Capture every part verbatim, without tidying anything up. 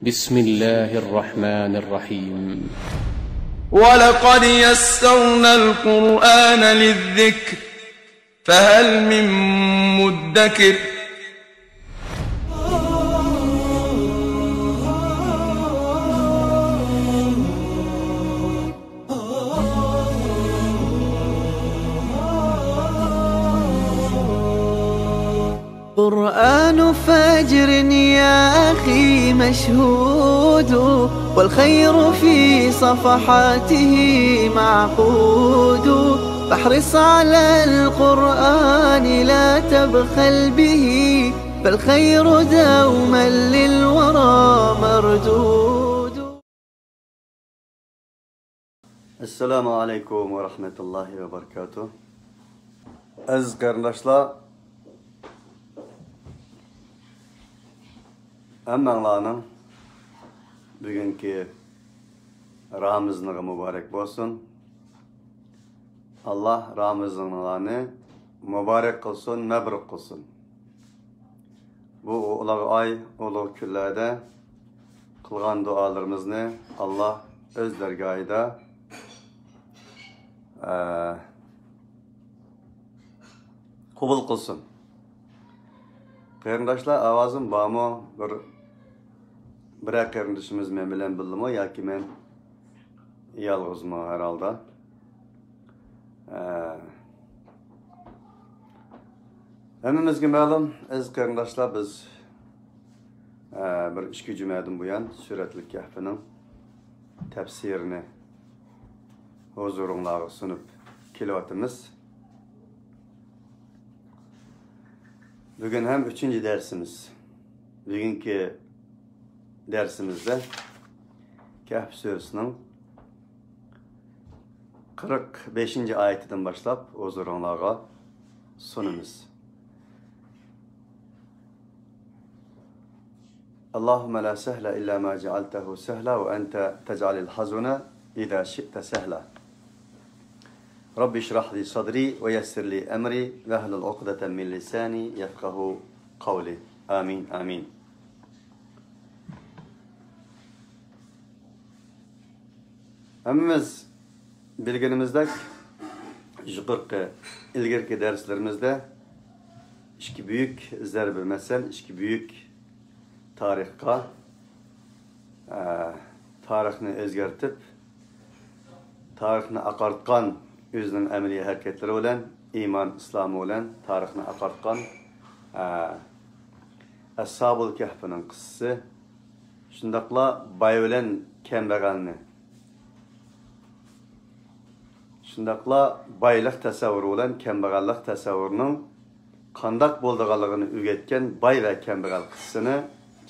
بسم الله الرحمن الرحيم. ولقد يسرنا القرآن للذكر فهل من مدكر. قرآن فجر يا أخي مشهود، والخير في صفحاته معقود. فاحرص على القرآن لا تبخل به، فالخير دوما للورى مردود. ئەسسالامۇ ئەلەيكۇم ۋە رەھمەتۇللاھى ۋە بەرىكاتۇھ. ئەزىز قېرىنداشلار، ھەممەڭلارنىڭ بۈگۈنكى رامىزىنىغا مۇبارەك بولسۇن. ئاللا رامىزىنىڭلارنى مۇبارەك قىلسۇن، مەبرۇك قىلسۇن. بۇ ئۇلۇغ ئاي، ئۇلۇغ كۈنلەردە قىلغان دۇئالىرىمىزنى ئاللا ئۆز دەرگاھىدا، ئە، قوبۇل قىلسۇن. قېرىنداشلار، ئاۋازىم بارمۇ؟ بىر، بىرەر قېرىندىشىمىز مەن بىلەن بىللىمۇ ياكى مەن يالغۇزمۇ ھەر ھالدا؟ ئە، ھەممىمىزگە مەلۇم، ئەزىز قېرىنداشلار، بىز، ئە، بىر ئىككى جۈمەدىن بۇيان سۈرەتۇل كەھپىنىڭ تەپسىرىنى ھۇزۇرۇڭلارغا سۇنۇپ كېلىۋاتىمىز. بۈگۈن ھەم ئۈچىنچى دەرسىمىز. بۈگۈنكى دەرسىمىزدە كەھف سۈرىسىنىڭ قىرىق بەشىنچى ئايىتىدىن باشلاپ ھۇزۇرۇڭلارغا سۇنىمىز. اللهم لا سهل إلا ما جعلته سهلا وأنت تجعل الحزن إذا شئت سهلا. رب اشرح لي صدري ويسر لي أمري واحلل عقدة من لساني يفقهوا قولي. آمين، آمين. ھەممىمىز بىلگىنىمىزدەك، يۇقىرىقى، ئىلگىرىكى دەرسلىرىمىزدە ئىككى بۈيۈك زەربە مەسەل، ئىككى بۈيۈك تارىخقا، ئە، تارىخنى ئۆزگەرتىپ، تارىخنى ئاقارتقان ئۆزىنىڭ ئەمەلىي ھەرىكەتلىرى بىلەن، ئىمان ئىسلامى بىلەن تارىخنى ئاقارتقان، ئە، ئەسھابۇل كەھپىنىڭ قىسسىسى، شۇنداقلا باي بىلەن كەمبەغەلنى، شۇنداقلا بايلىق تەسەۋۋۇرى بىلەن كەمبەغەللىك تەسەۋۋۇرىنىڭ قانداق بولىدىغانلىقىنى ئۆگەتكەن باي ۋە كەمبەغەل قىسسىسىنى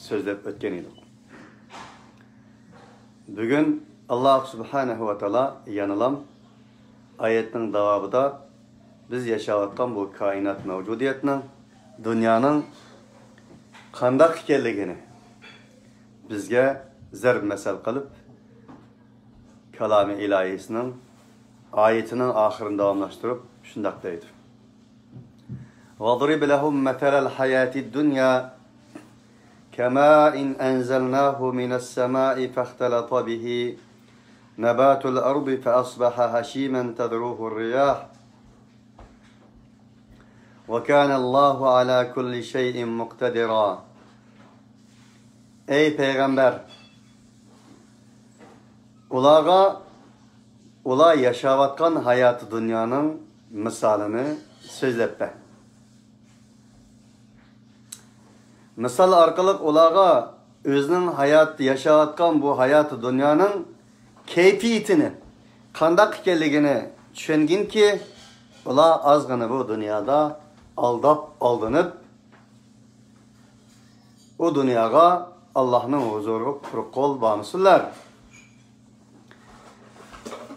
سۆزلەپ ئۆتكەن ئىدۇق. بۈگۈن ئاللا سۇبھانەھۇ ۋە تائالا يەنىلام ئايەتنىڭ داۋامىدا بىز ياشاۋاتقان بۇ كائىنات مەۋجۇدىيەتنىڭ، دۇنيانىڭ قانداق ئىكەنلىكىنى بىزگە زەرب مەسەل قىلىپ، كالامى ئىلاھىسىنىڭ ئايىتىنىڭ ئاخىرىنى داۋاملاشتۇرۇپ شۇنداق دەيدۇ: واضرب لهم مثل الحياة الدنيا كماء أنزلناه من السماء فاختلط به نبات الأرض فأصبح هشيما تذروه الرياح وكان الله على كل شيء مقتدرا. ئەي پەيغەمبەر، ئۇلارغا ئۇلار ياشاۋاتقان ھاياتى دۇنيانىڭ مىسالىنى سۆزلەپ بەر. مىسال ئارقىلىق ئۇلارغا ئۆزىنىڭ ھايات، ياشاۋاتقان بۇ ھاياتى دۇنيانىڭ كەيپىيىتىنى، قانداق ئىكەنلىكىنى چۈشەنگىنكى، ئۇلار ئازغىنە بۇ دۇنيادا ئالداپ، ئالدىنىپ، ئۇ دۇنياغا، ئاللاھنىڭ ھۇزۇرىغا قۇرۇق قول بارمىسۇنلار.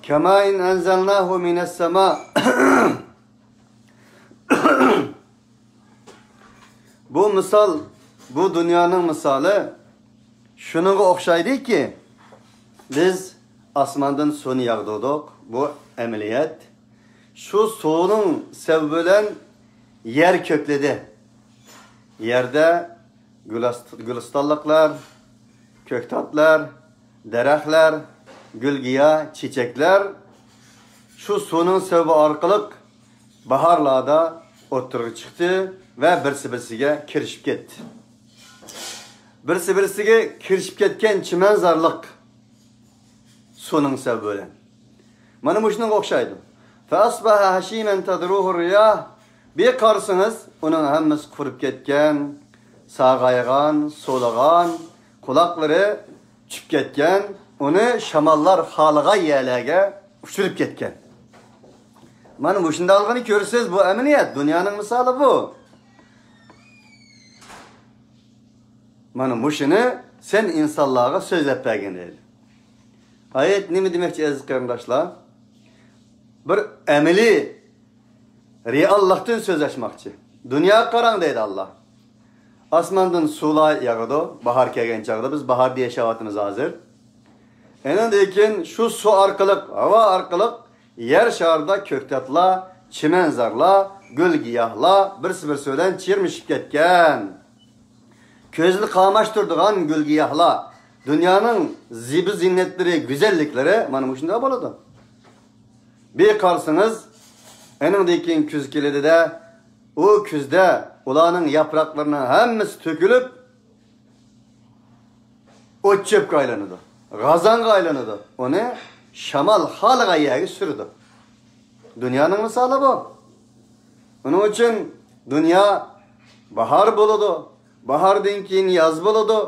كماء أنزلناه من السماء. بۇ مىسال، بۇ دۇنيانىڭ مىسالى شۇنىڭغا ئوخشايدۇكى، بىز ئاسماندىن سۇنى ياغدۇردۇق، بۇ ئەمەلىيەت. شۇ سۇنىڭ سەۋەبى بىلەن يەر كۆكلىدى. يەردە گۈلەست-، گۈلىستانلىقلار، كۆكتاتلار، دەرەخلەر، گۈل-گىياھ، چېچەكلەر شۇ سۇنىڭ سەۋەبى ئارقىلىق باھارلاردا ئوتتۇرىغا چىقتى ۋە بىرسى-بىرسىگە كىرىشىپ كەتتى. بىرسى-بىرسىگە كىرىشىپ كەتكەن چىمەنزارلىق سۇنىڭ سەۋەبى بىلەن. مانا مۇشۇنىڭغا ئوخشايدۇ. فَأَصْبَحَ هَشِيمًا تَذْرُوهُ الرِّيَاحُ. بىر قارىسىڭىز، ئۇنىڭ ھەممىسى قۇرۇپ كەتكەن، ساغايغان، سولىغان، قۇلاقلىرى چۈشۈپ كەتكەن، ئۇنى شاماللار خالىغان يەرلەرگە ئۇچۇرۇپ كەتكەن. مانا مۇشۇنداقلىقىنى كۆرىسىز، بۇ ئەمەلىيەت، دۇنيانىڭ مىسالى بۇ. مانا مۇشۇنى سەن ئىنسانلارغا سۆزلەپ بەرگىن دەيدۇ. ئايەت نېمە دېمەكچى، ئەزىز قېرىنداشلار؟ بىر ئەمەلىي رېئاللىقتىن سۆز ئاچماقچى. دۇنياغا قاراڭ دەيدۇ ئاللا. ئاسماندىن سۇلار ياغىدۇ. باھار كەلگەن چاغدا، بىز باھاردا ياشاۋاتىمىز ھازىر. ئېنىڭدىن كېيىن شۇ سۇ ئارقىلىق، ھاۋا ئارقىلىق يەر شارىدا كۆكتاتلار، چىمەنزارلار، گۈل-گىياھلار بىرسى-بىرسى بىلەن چىرمىشىپ كەتكەن. كۆزنى قاماشتۇرىدىغان گۈل-گىياھلار، دۇنيانىڭ زىبۇ-زىننەتلىرى، گۈزەللىكلىرى مانا مۇشۇنداق بولىدۇ. بىر قارىسىڭىز، ئېنىڭدىن كېيىن كۈز كېلىدۇ-دە، ئۇ كۈزدە ئۇلارنىڭ ياپراقلىرىنىڭ ھەممىسى تۆكۈلۈپ، ئوت-چۆپكە ئايلىنىدۇ، غازاڭغا ئايلىنىدۇ. ئۇنى شامال خالىغان يەرگە سۈرىدۇ. دۇنيانىڭ مىسالى بۇ. ئۇنىڭ ئۈچۈن دۇنيا باھار بولىدۇ، باھاردىن كېيىن ياز بولىدۇ،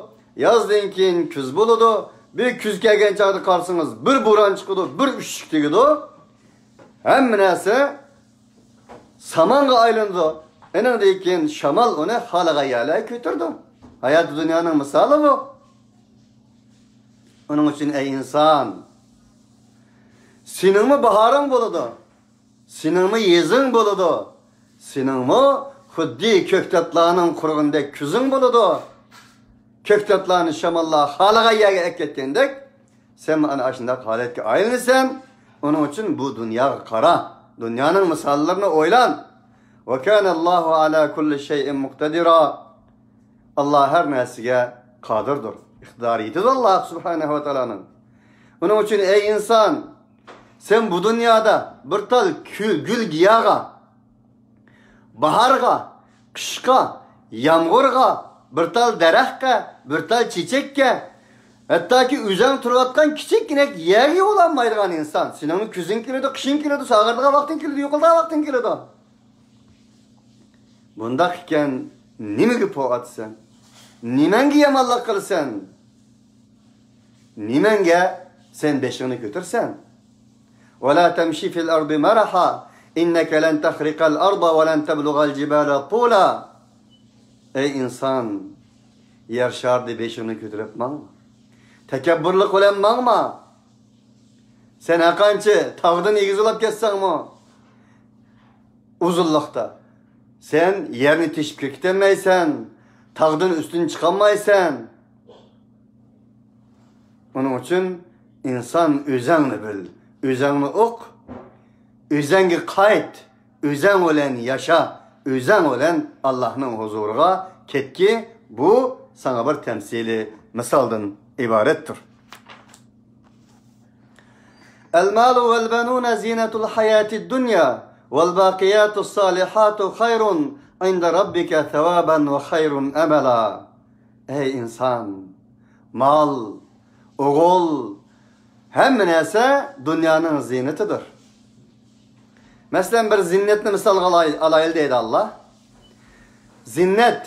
يازدىن كېيىن كۈز بولىدۇ. بىر كۈز كەلگەن چاغدا قارىسىڭىز، بىر بوران چىقىدۇ، بىر ئۈششۈك تېگىدۇ. ھەممە نەرسە سامانغا ئايلىنىدۇ. ئېنىڭدىن كېيىن شامال ئۇنى خالىغان يەرلەرگە كۆتۈرىدۇ. ھاياتى دۇنيانىڭ مىسالى بۇ. ئۇنىڭ ئۈچۈن، ئەي ئىنسان، سېنىڭمۇ باھارىڭ بولىدۇ، سېنىڭمۇ يېزىڭ بولىدۇ، سېنىڭمۇ خۇددى كۆكتاتلارنىڭ قۇرۇغىنىدەك كۈزۈڭ بولىدۇ. كۆكتاتلارنى شاماللار خالىغان يەرگە ئەكەتكەندەك، سەن ئەنە ئاشۇنداق ھالەتكە ئايلىنىسەن. ئۇنىڭ ئۈچۈن بۇ دۇنياغا قارا، دۇنيانىڭ مىساللىرىنى ئويلان. وَكَانَ اللَّهُ عَلَى كُلِّ شَيْءٍ مُقْتَدِرًا. ئاللا ھەر نەرسىگە قادىردۇر، ئىقتىدارى يېتىدۇ ئاللا سۇبھانەھۇ ۋە تائالانىڭ. ئۇنىڭ ئۈچۈن، ئەي ئىنسان، سەن بۇ دۇنيادا بىر تال كۈ-، گۈل-گىياغا، باھارغا، قىشقا، يامغۇرغا، بىر تال دەرەخكە، بىر تال چېچەككە، ھەتتاكى ئۆزەڭ تۇرۇۋاتقان كىچىككىنە يەرگە يولانمايدىغان ئىنسان. سېنىڭمۇ كۈزۈڭ كېلىدۇ، قىشىڭ كېلىدۇ، ساغىرىدىغان ۋاقتىڭ كېلىدۇ، يوقىلىدىغان ۋاقتىڭ كېلىدۇ. بۇنداق ئىكەن، نېمىگە پو ئاتىسەن؟ نېمەڭگە يامانلىق قىلىسەن؟ نېمەڭگە سەن بېشىڭنى كۆتۈرسەن؟ وَلَا تَمْشِ فِي الْأَرْضِ مَرَحًا إِنَّكَ لَنْ تَخْرِقَ الْأَرْضَ وَلَنْ تَبْلُغَ الْجِبَالَ طُولًا. ئەي ئىنسان، يەر شارىدا بېشىڭنى كۆتۈرۈپ ماڭما. تەكەببۇرلۇق بىلەن ماڭما. سەن ھەرقانچە تاغدىن ئېگىز بولاپ كەتسەڭمۇ، ئۇزۇنلۇقتا سەن يەرنى تېشىپ كېتەلمەيسەن، تاغدىن ئۈستۈن چىقالمايسەن. ئۇنىڭ ئۈچۈن ئىنسان ئۆزەڭنى بىل، ئۆزەڭنى ئۇق، ئۆزەڭگە قايت، ئۆزەڭ بىلەن ياشا، ئۆزەڭ بىلەن ئاللاھنىڭ ھۇزۇرىغا كەتكى. بۇ ساڭا بىر تەمسىلىي مىسالدىن ئىبارەتتۇر. المال والبنون زينة الحياة الدنيا والباقيات الصالحات خير عند ربك ثوابا وخير أملا. ئەي ئىنسان، مال، ئوغۇل، ھەممە نەرسە دۇنيانىڭ زىننىتىدۇر. مەسىلەن، بىر زىننەتنى مىسالغا ئالاي-، ئالايلى دەيدۇ ئاللا. زىننەت،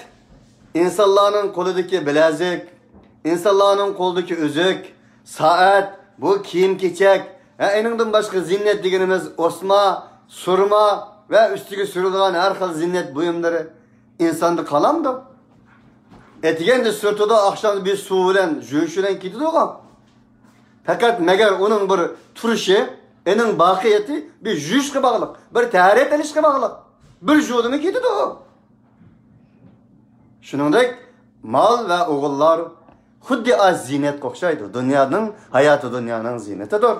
ئىنسانلارنىڭ قولىدىكى بىلەزۈك، ئىنسانلارنىڭ قولىدىكى ئۈزۈك، سائەت، بۇ كىيىم-كېچەك، ھە، ئېنىڭدىن باشقا زىننەت دېگىنىمىز ئوسما، سۇرما ۋە ئۈستىگە سۈرىدىغان ھەر خىل زىننەت بۇيۇملىرى ئىنساندا قالامدۇ؟ ئەتىگەندە سۈرتىدۇ، ئاخشامدا بىر سۇ بىلەن، جۇيۇش بىلەن كېتىدۇغۇ. پەقەت مەگەر ئۇنىڭ بىر تۇرۇشى، ئېنىڭ باقىيىتى بىر جۇيۇشقا باغلىق، بىر تەھارەت ئېلىشقا باغلىق. بىر جۇدىمۇ كېتىدۇ. شۇنىڭدەك مال ۋە ئوغۇللار خۇددى ئاز زىننەتكە ئوخشايدۇ. دۇنيانىڭ، ھاياتى دۇنيانىڭ زىننىتىدۇر.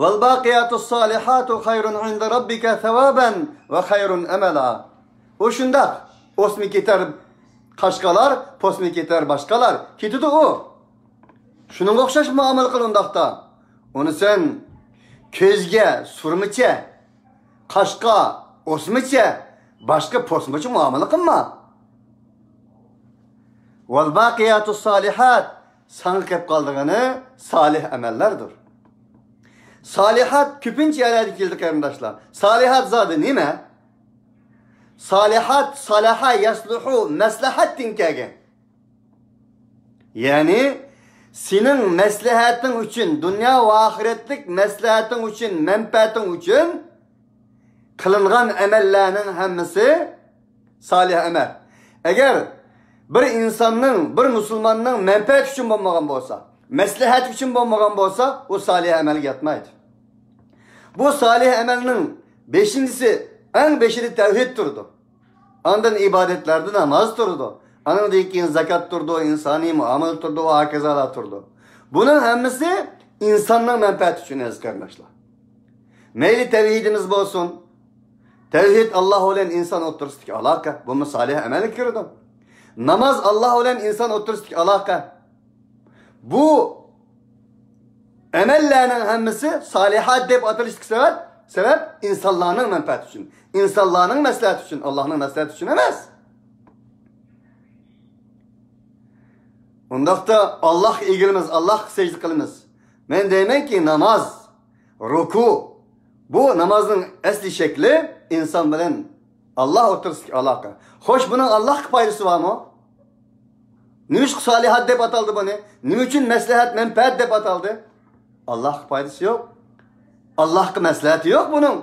والباقيات الصالحات خير عند ربك ثوابا وخير أملا. ئۇ شۇنداق، ئوسما كېتەر قاشقالار، پوسما كېتەر باشقالار، كېتىدۇ ئۇ. شۇنىڭغا ئوخشاش مۇئامىلە قىل ئۇنداقتا. ئۇنى سەن كۆزگە سۈرمىچە، قاشقا ئوسمىچە، باشقا پوسمىچە مۇئامىلە قىلما. ۋەل باقىياتۇس سالىھات، ساڭا كەپ قالىدىغىنى سالىھ ئەمەللەردۇر. سالىھات كۆپىنچە يەرلەردە كېلىدۇ، قېرىنداشلار. سالىھات زادى نېمە؟ سالىھات، سالاھا يەسلۇھۇ، مەسلىھەتتىن كەلگەن. يەنى سېنىڭ مەسلىھەتىڭ ئۈچۈن، دۇنيا ۋە ئاخىرەتلىك مەسلىھەتىڭ ئۈچۈن، مەنپەئەتىڭ ئۈچۈن قىلىنغان ئەمەللەرنىڭ ھەممىسى سالىھ ئەمەل. ئەگەر بىر ئىنساننىڭ، بىر مۇسۇلماننىڭ مەنپەئەت ئۈچۈن بولمىغان بولسا، مەسلىھەت ئۈچۈن بولمىغان بولسا، ئۇ سالىھ ئەمەلگە ياتمايدۇ. بۇ سالىھ ئەمەلنىڭ بەشىنچىسى، ئەڭ بېشىدا تەۋھىد تۇرىدۇ. ئاندىن ئىبادەتلەردە ناماز تۇرىدۇ. ئانىڭدىن كېيىن زاكات تۇرىدۇ، ئىنسانىي مۇئامىلە تۇرىدۇ، ۋە ھاكازالار تۇرىدۇ. بۇنىڭ ھەممىسى ئىنساننىڭ مەنپەئەتى ئۈچۈن، ئەزىز قېرىنداشلار. مەيلى تەۋھىدىمىز بولسۇن، تەۋھىد ئاللاھ بىلەن ئىنسان ئوتتۇرىسىدىكى ئالاقە، بۇمۇ سالىھ ئەمەلگە كىرىدۇ. ناماز ئاللاھ بىلەن ئىنسان ئوتتۇرىسىدىكى ئالاقە. بۇ ئەمەللەرنىڭ ھەممىسى سالىھات دەپ ئاتىلىشلىق سەۋەب، سەۋەب ئىنسانلارنىڭ مەنپەئەتى ئۈچۈن، ئىنسانلارنىڭ مەسلىھەتى ئۈچۈن، ئاللاھنىڭ مەسلىھەتى ئۈچۈن ئەمەس. ئۇنداقتا ئاللاھقا ئېگىلىمىز، ئاللاھقا سەجدە قىلىمىز. مەن دەيمەنكى، ناماز، رۇكۇ، بۇ نامازنىڭ ئەسلى شەكلى ئىنسان بىلەن ئاللاھ ئوتتۇرىسىدىكى ئالاقە. خوش، بۇنىڭ ئاللاھقا پايدىسى بارمۇ؟ نېمىشقا سالىھات دەپ ئاتالدى بۇنى؟ نېمە ئۈچۈن مەسلىھەت، مەنپەئەت دەپ ئاتالدى؟ ئاللاھقا پايدىسى يوق. ئاللاھقا مەسلىھەتى يوق بۇنىڭ.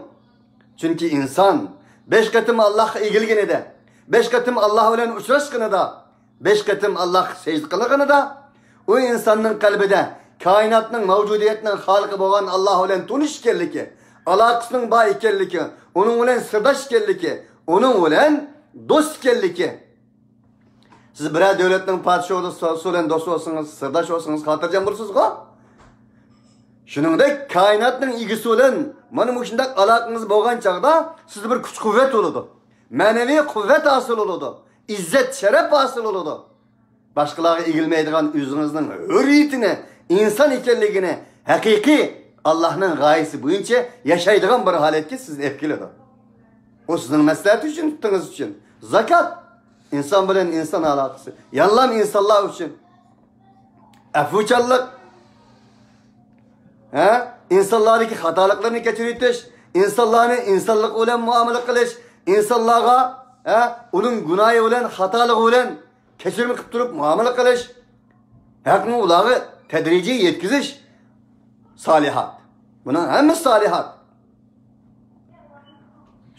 چۈنكى ئىنسان بەش قېتىم ئاللاھقا ئېگىلگىنىدە، بەش قېتىم ئاللاھ بىلەن ئۇچراشقىنىدا، بەش قېتىم ئاللاھقا سەجدە قىلغىنىدا، ئۇ ئىنساننىڭ قەلبىدە كائىناتنىڭ، مەۋجۇدىيەتنىڭ خالىقى بولغان ئاللاھ بىلەن تونۇش ئىكەنلىكى، ئالاقىسىنىڭ بار ئىكەنلىكى، ئۇنىڭ بىلەن سىرداش ئىكەنلىكى، ئۇنىڭ بىلەن دوست ئىكەنلىكى. سىز بىرەر دۆلەتنىڭ پادىشاھى بولسا، بىلەن دوست بولسىڭىز، سىرداش بولسىڭىز، خاتىرجەم بولىسىزغۇ؟ شۇنىڭدەك كائىناتنىڭ ئىگىسى بىلەن مانا مۇشۇنداق ئالاقىڭىز بولغان چاغدا سىزدە بىر كۈچ-قۇۋۋەت بولىدۇ. مەنىۋى قۇۋۋەت ھاسىل بولىدۇ. ئىززەت-شەرەپ ھاسىل بولىدۇ. باشقىلارغا ئېگىلمەيدىغان ئۆزىڭىزنىڭ ھۆرىيىتىنى، ئىنسان ئىكەنلىكىنى، ھەقىقىي ئاللاھنىڭ غايىسى بويىچە ياشايدىغان بىر ھالەتكە سىزنى ئېلىپ كېلىدۇ. ئۇ سىزنىڭ مەسلىھەتى ئۈچۈن، پۇتىڭىز ئۈچۈن. زاكات، ئىنسان بىلەن ئىنسان ئالاقىسى. ياللام ئىنسانلار ئۈچۈن. ئەپۇچانلىق، ھە؟ ئىنسانلاردىكى خاتالىقلىرىنى كەچۈرۈۋېتىش، ئىنسانلارنى ئىنسانلىق بىلەن مۇئامىلە قىلىش، ئىنسانلارغا، ھە، ئۇنىڭ گۇناھى بىلەن، خاتالىقى بىلەن كەچۈرۈم قىلىپ تۇرۇپ مۇئامىلە قىلىش، ھەقنى ئۇلارغا تەدرىجىي يەتكۈزۈش سالىھات. بۇنىڭ ھەممىسى سالىھات.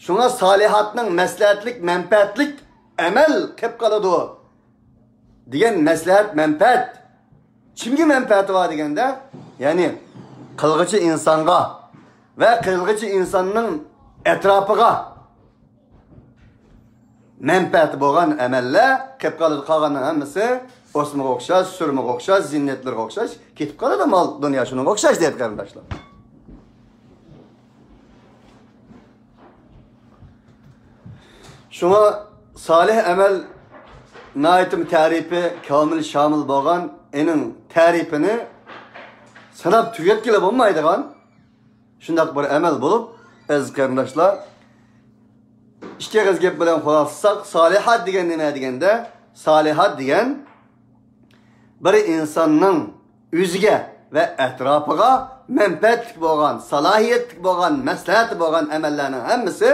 شۇڭا سالىھاتنىڭ مەسلىھەتلىك، مەنپەئەتلىك ئەمەل قىلىپ قالىدۇ دېگەن مەسلىھەت، مەنپەئەت. كىمگە مەنپەئەتى بار دېگەندە، يەنى قىلغۇچى ئىنسانغا ۋە قىلغۇچى ئىنساننىڭ ئەتراپىغا مەنپەئەتى بولغان ئەمەللەر قېلىپ قالىدۇ. قالغاننىڭ ھەممىسى ئوسمىغا ئوخشاش، سۈرمىگە ئوخشاش، زىننەتلىرىگە ئوخشاش كېتىپ قالىدۇ. مال دۇنيا شۇنىڭغا ئوخشاش دەيدۇ، قېرىنداشلار. شۇڭا سالىھ ئەمەل ناھايىتىمۇ تەرىپى كامىل شامىل بولغان، ئېنىڭ تەرىپىنى ساناپ تۈگەتكىلى بولمايدىغان شۇنداق بىر ئەمەل بولۇپ، ئەزىز قېرىنداشلار، ئىككى ئېغىز گەپ بىلەن خۇلاسىلىساق، سالىھات دېگەن نېمە دېگەندە، سالىھات دېگەن بىر ئىنساننىڭ ئۆزىگە ۋە ئەتراپىغا مەنپەئەتلىك بولغان، سالاھىيەتلىك بولغان، مەسلىھەتى بولغان ئەمەللەرنىڭ ھەممىسى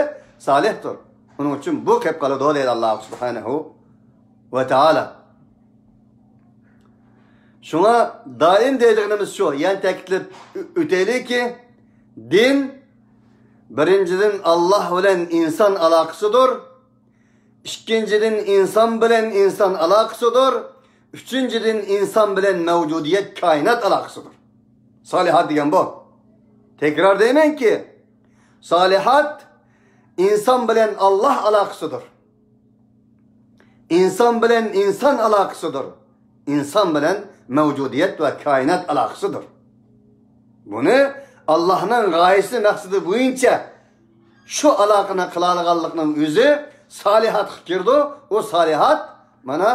سالىھتۇر. ئۇنىڭ ئۈچۈن بۇ كەپ قالىدۇ دەيدۇ ئاللاھ سۇبھانەھۇ ۋە تائالا. شۇڭا دائىم دەيدىغىنىمىز شۇ، يەنە تەكىتلەپ ئۆ-، ئۆتەيلىكى، دىن بىرىنچىدىن ئاللاھ بىلەن ئىنسان ئالاقىسىدۇر. ئىككىنچىدىن، ئىنسان بىلەن ئىنسان ئالاقىسىدۇر. ئۈچىنچىدىن، ئىنسان بىلەن مەۋجۇدىيەت، كائىنات ئالاقىسىدۇر. سالىھات دېگەن بۇ. تەكرار دەيمەنكى، سالىھات ئىنسان بىلەن ئاللاھ ئالاقىسىدۇر. ئىنسان بىلەن ئىنسان ئالاقىسىدۇر. ئىنسان بىلەن مەۋجۇدىيەت ۋە كائىنات ئالاقىسىدۇر. بۇنى ئاللاھنىڭ غايىسى، مەقسىتى بويىچە شۇ ئالاقىنى قىلالىغانلىقنىڭ ئۆزى سالىھاتقا كىرىدۇ. ئۇ سالىھات مانا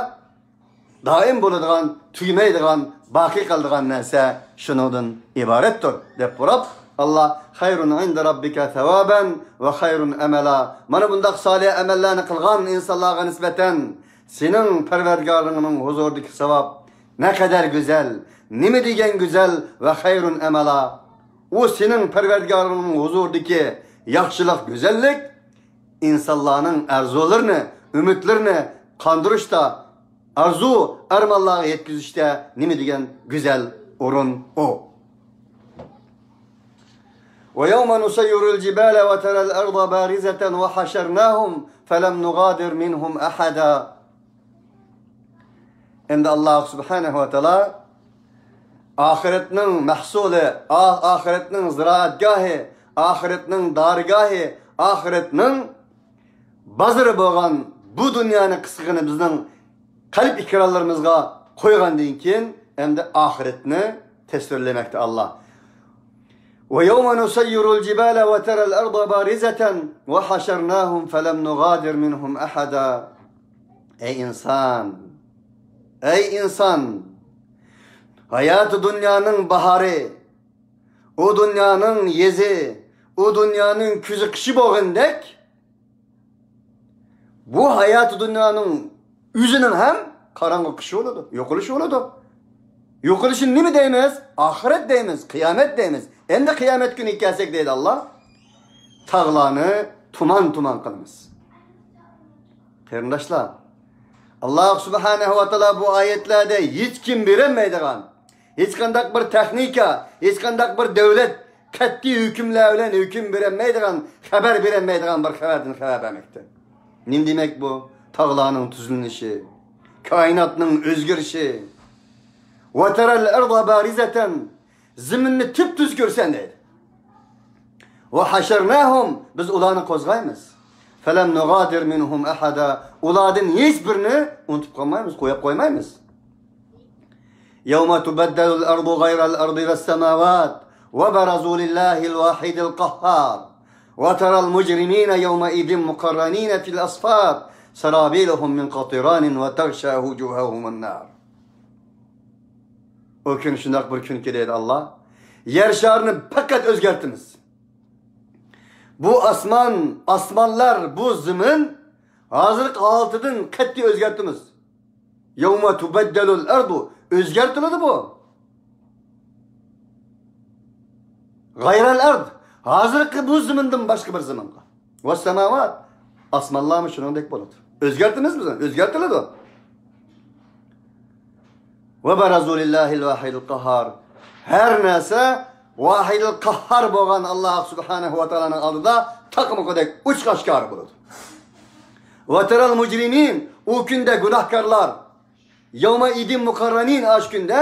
دائىم بولىدىغان، تۈگىمەيدىغان، باقىي قالىدىغان نەرسە شۇنىڭدىن ئىبارەتتۇر، دەپ بۇراپ، ئاللا خەيرۇن ئىندە رەببىكە سەۋابەن ۋە خەيرۇن ئەمەلا. مانا بۇنداق سالىھ ئەمەللەرنى قىلغان ئىنسانلارغا نىسبەتەن سېنىڭ پەرۋەردىگارىڭنىڭ ھۇزۇرىدىكى ساۋاب نەقەدەر گۈزەل، نېمە دېگەن گۈزەل ۋە خەيرۇن ئەمەلا. ئۇ سېنىڭ پەرۋەردىگارىڭنىڭ ھۇزۇرىدىكى ياخشىلىق، گۈزەللىك ئىنسانلارنىڭ ئارزۇلىرىنى، ئۈمىدلىرىنى قاندۇرۇشتا، ئارزۇ ئارمانلارغا يەتكۈزۈشتە نېمە دېگەن گۈزەل ئورۇن ئۇ. ويوم نسير الجبال وترى الأرض بارزة وحشرناهم فلم نغادر منهم أحدا. ئەمدى ئاللا سۇبھانەھۇ ۋە تائالا ئاخىرەتنىڭ مەھسۇلى، ئا-، ئاخىرەتنىڭ زىرائەتگاھى، ئاخىرەتنىڭ دارگاھى، ئاخىرەتنىڭ بازىرى بولغان بۇ دۇنيانى قىسقىغىنە بىزنىڭ قەلب ئېكرانلىرىمىزغا قويغاندىن كېيىن، ئەمدى ئاخىرەتنى تەسۋىرلىمەكتە ئاللا. ويوم نسير الجبال وترى الأرض بارزة وحشرناهم فلم نغادر منهم أحدا. ئەي ئىنسان! ئەي ئىنسان! ھاياتى دۇنيانىڭ باھارى، ئۇ دۇنيانىڭ يېزى، ئۇ دۇنيانىڭ كۈزى قىشى بولغىنىدەك، بۇ ھاياتى دۇنيانىڭ ئۆزىنىڭ ھەم قاراڭغۇ قىشى بولىدۇ، يوقىلىشى بولىدۇ. يوقىلىشىنى نېمە دەيمىز؟ ئاخىرەت دەيمىز، قىيامەت دەيمىز. ئەمدى قىيامەت كۈنىگە كەلسەك دەيدۇ ئاللا، تاغلارنى تۇمان تۇمان قىلىمىز. قېرىنداشلار، ئاللا سۇبھانەھۇ ۋە تائالا بۇ ئايەتلەردە ھېچكىم بېرەلمەيدىغان، ھېچقانداق بىر تېخنىكا، ھېچقانداق بىر دۆلەت قەتئىي ھۆكۈملەر بىلەن ھۆكۈم بېرەلمەيدىغان، خەۋەر بېرەلمەيدىغان بىر خەۋەردىن خەۋەر بەرمەكتە. نېمە دېمەك بۇ؟ تاغلارنىڭ تۈزۈلۈشى، كائىناتنىڭ ئۆزگىرىشى. وترى الأرض بارزة، زېمىننى تۈپتۈز كۆرىسەن دەيدۇ. وحشرناهم، بىز ئۇلارنى قوزغايمىز. فلم نغادر منهم أحدا، ئۇلاردىن ھېچ بىرىنى ئۇنتۇپ قالمايمىز، قويۇپ قويمايمىز. يوم تبدل الأرض غير الأرض والسماوات وبرزوا لله الواحد القهار وترى المجرمين يومئذ مقرنين في الأصفاد سرابيلهم من قطران وتغشى وجوههم النار. ئۇ كۈن شۇنداق بىر كۈنكى دەيدۇ ئاللا، يەر شارىنى پەقەت ئۆزگەرتىمىز. بۇ ئاسمان، ئاسمانلار، بۇ زېمىن ھازىرقى ھالىتىدىن قەتئىي ئۆزگەرتىمىز. يوم تبدل الأرض، ئۆزگەرتىلىدۇ بۇ. غير الأرض، ھازىرقى بۇ زېمىندىن باشقا بىر زېمىنغا. والسماوات، ئاسمانلارمۇ شۇنىڭدەك بولىدۇ. ئۆزگەرتىمىز بىز، ئۆزگەرتىلىدۇ. وبرزوا لله الواحد القهار. ھەر نەرسە ۋاھىدىل قەھھار بولغان ئاللا سۇبھانەھۇ ۋە تائالانىڭ ئالدىدا تاقمىقىدەك ئوچۇق ئاشكارا بولىدۇ. وترى المجرمين، ئۇ كۈندە گۇناھكارلار، يومئذ مقرنين، ئاشۇ كۈندە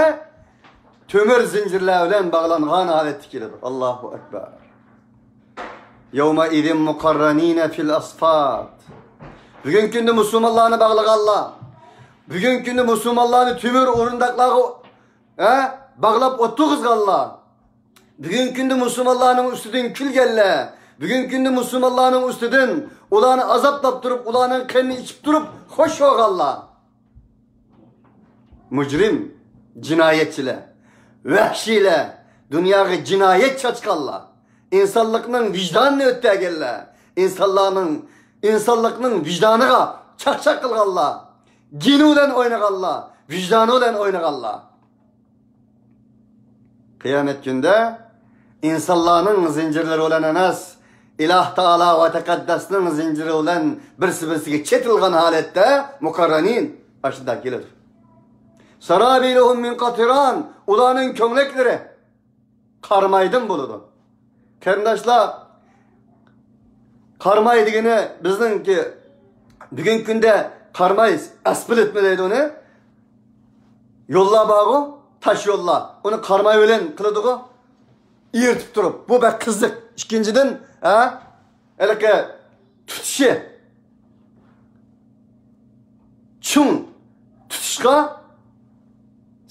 تۆمۈر زىنجىرلار بىلەن باغلانغان ھالەتتە كېلىدۇ. ئاللاھۇ ئەكبەر. يومئذ مقرنين في الأصفاد. بۈگۈنكى كۈندە مۇسۇلمانلارنى باغلىغانلار، بۈگۈنكى كۈندە مۇسۇلمانلارنى تۆمۈر ئورۇنداقلارغا، ھە، باغلاپ ئولتۇرغۇزغانلار، بۈگۈنكى كۈندە مۇسۇلمانلارنىڭ ئۈستىدىن كۈلگەنلەر، بۈگۈنكى كۈندە مۇسۇلمانلارنىڭ ئۈستىدىن ئۇلارنى ئازابلاپ تۇرۇپ، ئۇلارنىڭ قېنىنى ئىچىپ تۇرۇپ خوش بولغانلار. مۇجرىم، جىنايەتچىلەر، ۋەھشىيلەر، دۇنياغا جىنايەت چاچقانلار، ئىنسانلىقنىڭ ۋىجدانىنى ئۆتتەرگەنلەر، ئىنسانلارنىڭ، ئىنسانلىقنىڭ ۋىجدانىغا چاقچاق قىلغانلار، گېنى بىلەن ئوينىغانلار، ۋىجدانى بىلەن ئوينىغانلار. قىيامەت كۈندە ئىنسانلارنىڭ زىنجىرلىرى بىلەن ئەمەس، ئىلاھ تائالا ۋە تەقەددەسنىڭ زىنجىرى بىلەن بىرسى-بىرسىگە چېتىلغان ھالەتتە مۇقەررەنىن ئاشۇنداق كېلىدۇ. سرابيلهم من قطران، ئۇلارنىڭ كۆڭلەكلىرى قارامايدىن بولىدۇ. قېرىنداشلار، قاراماي دېگىنى بىزنىڭكى بۈگۈنكى كۈندە قاراماي، ئەسپىلىتمۇ دەيدۇ ئۇنى. يوللار بارغۇ، تاش يوللار. ئۇنى قاراماي بىلەن قىلىدىغۇ، ئېرىتىپ تۇرۇپ. بۇ بەك قىزىق. ئىككىنچىدىن، ھە، ھېلىقى تۇتۇشى، چوڭ تۇتۇشقا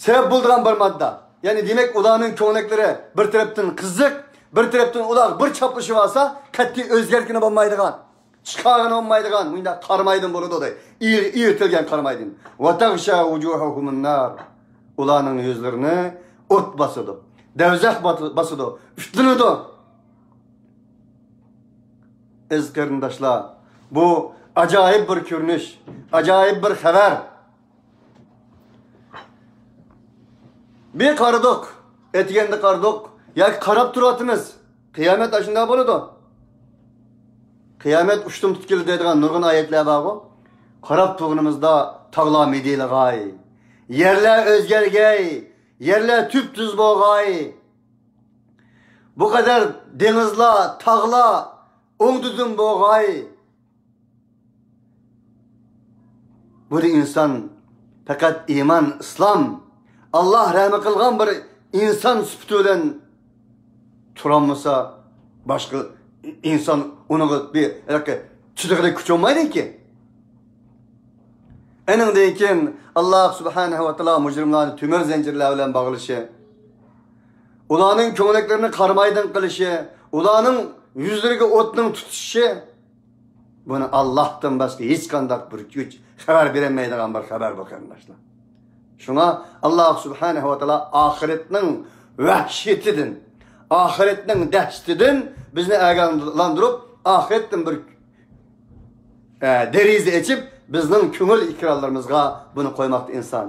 سەۋەب بولىدىغان بىر ماددا. يەنى دېمەك، ئۇلارنىڭ كۆڭلەكلىرى بىر تەرەپتىن قىزىق، بىر تەرەپتىن ئۇلار بىر چاپلىشىۋالسا، قەتئىي ئۆزگەرتكىلى بولمايدىغان، چىقارغىنى بولمايدىغان، مۇنداق قارامايدىن بولىدۇ دەي. ئېرىتىلگەن قارامايدىن. ۋەتەغشا ۋۇجۇھەھۇمۇن نار. ئۇلارنىڭ يۈزلىرىنى ئوت باسىدۇ. دوزاخ بات-، باسىدۇ. ئۈفلىنىدۇ. ئەزىز قېرىنداشلار، بۇ ئاجايىپ بىر كۆرۈنۈش، ئاجايىپ بىر خەۋەر. بىر قارىدۇق، ئەتىگەندە قارىدۇق ياكى قاراپ تۇرۇۋاتىمىز. قىيامەت ئاشۇنداق بولىدۇ. قىيامەت ئۇشتۇمتۇت كېلىدۇ دەيدىغان نۇرغۇن ئايەتلەر بارغۇ. قاراپ تۇرغىنىمىزدا تاغلار مىدىرلىغاي، يەرلەر ئۆزگەرگەي، يەرلەر تۈپتۈز بولغاي. بۇ قەدەر دېڭىزلار، تاغلار ئوڭدىدىن بولغاي. بۇنى ئىنسان پەقەت ئىمان، ئىسلام، ئاللاھ رەھمى قىلغان بىر ئىنسان سۈپىتى بىلەن تۇرالمىسا، باشقا ئىنسان ئۇنىڭغا بىر ھېلىقى چىدىغۇدەك كۈچ بولمايدىكى. ئېنىڭدىن كېيىن ئاللاھ سۇبھانەھۇ ۋە تائالا مۇجرىملارنى تۆمۈر زەنجىرلەر بىلەن باغلىشى، ئۇلارنىڭ كۆڭلەكلىرىنى قارامايدىن قىلىشى، ئۇلارنىڭ يۈزلىرىگە ئوتنىڭ تۇتىشى، بۇنى ئاللاھتىن باشقا ھېچقانداق بىر كۈچ خەۋەر بېرەلمەيدىغان بىر خەۋەر بۇ، قېرىنداشلار. شۇڭا ئاللاھ سۇبھانەھۇ ۋە تائالا ئاخىرەتنىڭ ۋەھشىتىدىن، ئاخىرەتنىڭ دەھشىتىدىن بىزنى ئاگاھلاندۇرۇپ، ئاخىرەتتىن بىر ئە، دېرىزە ئېچىپ، بىزنىڭ كۆڭۈل ئېكرانلىرىمىزغا بۇنى قويماقتا ئىنسان.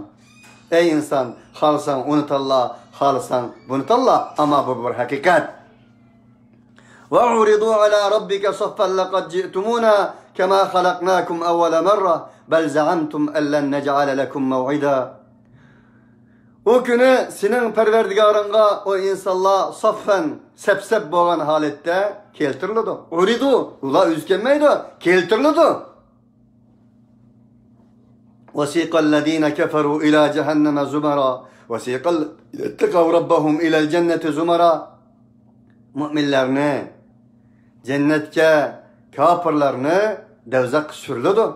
ئەي ئىنسان، خالىساڭ ئۇنى تاللا، خالىساڭ بۇنى تاللا، ئەمما بۇ بىر ھەقىقەت. وعرضوا على ربك صفا لقد جئتمونا كما خلقناكم أول مرة بل زعمتم أن لن نجعل لكم موعدا. ئۇ كۈنى سېنىڭ پەرۋەردىگارىڭغا ئۇ ئىنسانلار ساففەن، سەپسەپ بولغان ھالەتتە كەلتۈرۈلىدۇ. ئۇرىدۇ، ئۇلار ئۆزى كەلمەيدۇ، كەلتۈرۈلىدۇ. وسيق الذين كفروا إلى جهنم زمرا وسيق الذين اتقوا ربهم إلى الجنة زمرا. مۆمىنلەرنى جەننەتكە، كاپىرلارنى دوزاخقا سۈرۈلىدۇ.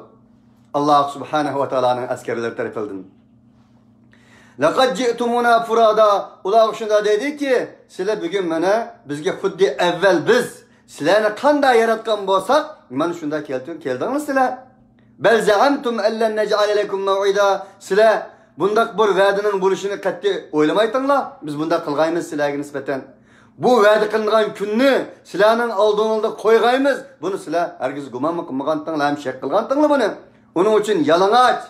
ئاللاھ سۇبھانەھۇ ۋە تائالانىڭ ئەسكەرلىرى تەرىپىدىن. لقد جئتمونا فرادا. ئۇلارغا شۇنداق دەيدىكى، سىلەر بۈگۈن مانا بىزگە خۇددى ئەۋۋەل بىز سىلەرنى قانداق ياراتقان بولساق، مانا شۇنداق كەلتۈ-، كەلدىڭلار سىلەر. بل زعمتم أن لن نجعل لكم موعدا. سىلەر بۇنداق بىر ۋەدىنىڭ بولۇشىنى قەتئىي ئويلىمايتىڭلار. بىز بۇنداق قىلغايمىز سىلەرگە نىسبەتەن. بۇ ۋەدە قىلىنغان كۈننى سىلەرنىڭ ئالدىڭلاردا قويغايمىز. بۇنى سىلەر ھەرگىز گۇمانمۇ قىلمىغانتىڭلار ھەم شەك قىلغانتىڭلار بۇنى. ئۇنىڭ ئۈچۈن يالىڭاچ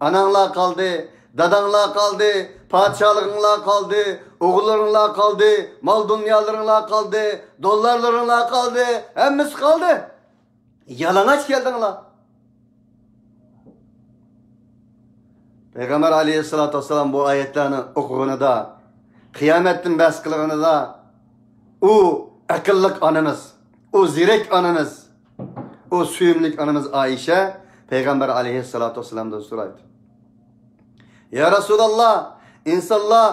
ئاناڭلار قالدى، داداڭلار قالدى، پادىشاھلىقىڭلار قالدى، ئوغۇللىرىڭلار قالدى، مال-دۇنيالىرىڭلار قالدى، دوللارلىرىڭلار قالدى، ھەممىسى قالدى. يالىڭاچ كەلدىڭلار. پەيغەمبەر ئەلەيھىسسالاتۇ ۋەسسالام بۇ ئايەتلەرنى ئوقۇغىنىدا، قىيامەتتىن بەھس قىلغىنىدا، ئۇ ئەقىللىق ئانىمىز، ئۇ زېرەك ئانىمىز، ئۇ سۆيۈملۈك ئانىمىز ئائىشە پەيغەمبەر ئەلەيھىسسالاتۇ ۋەسسالامدىن سورايدۇ. يا رەسۇلاللا، ئىنسانلار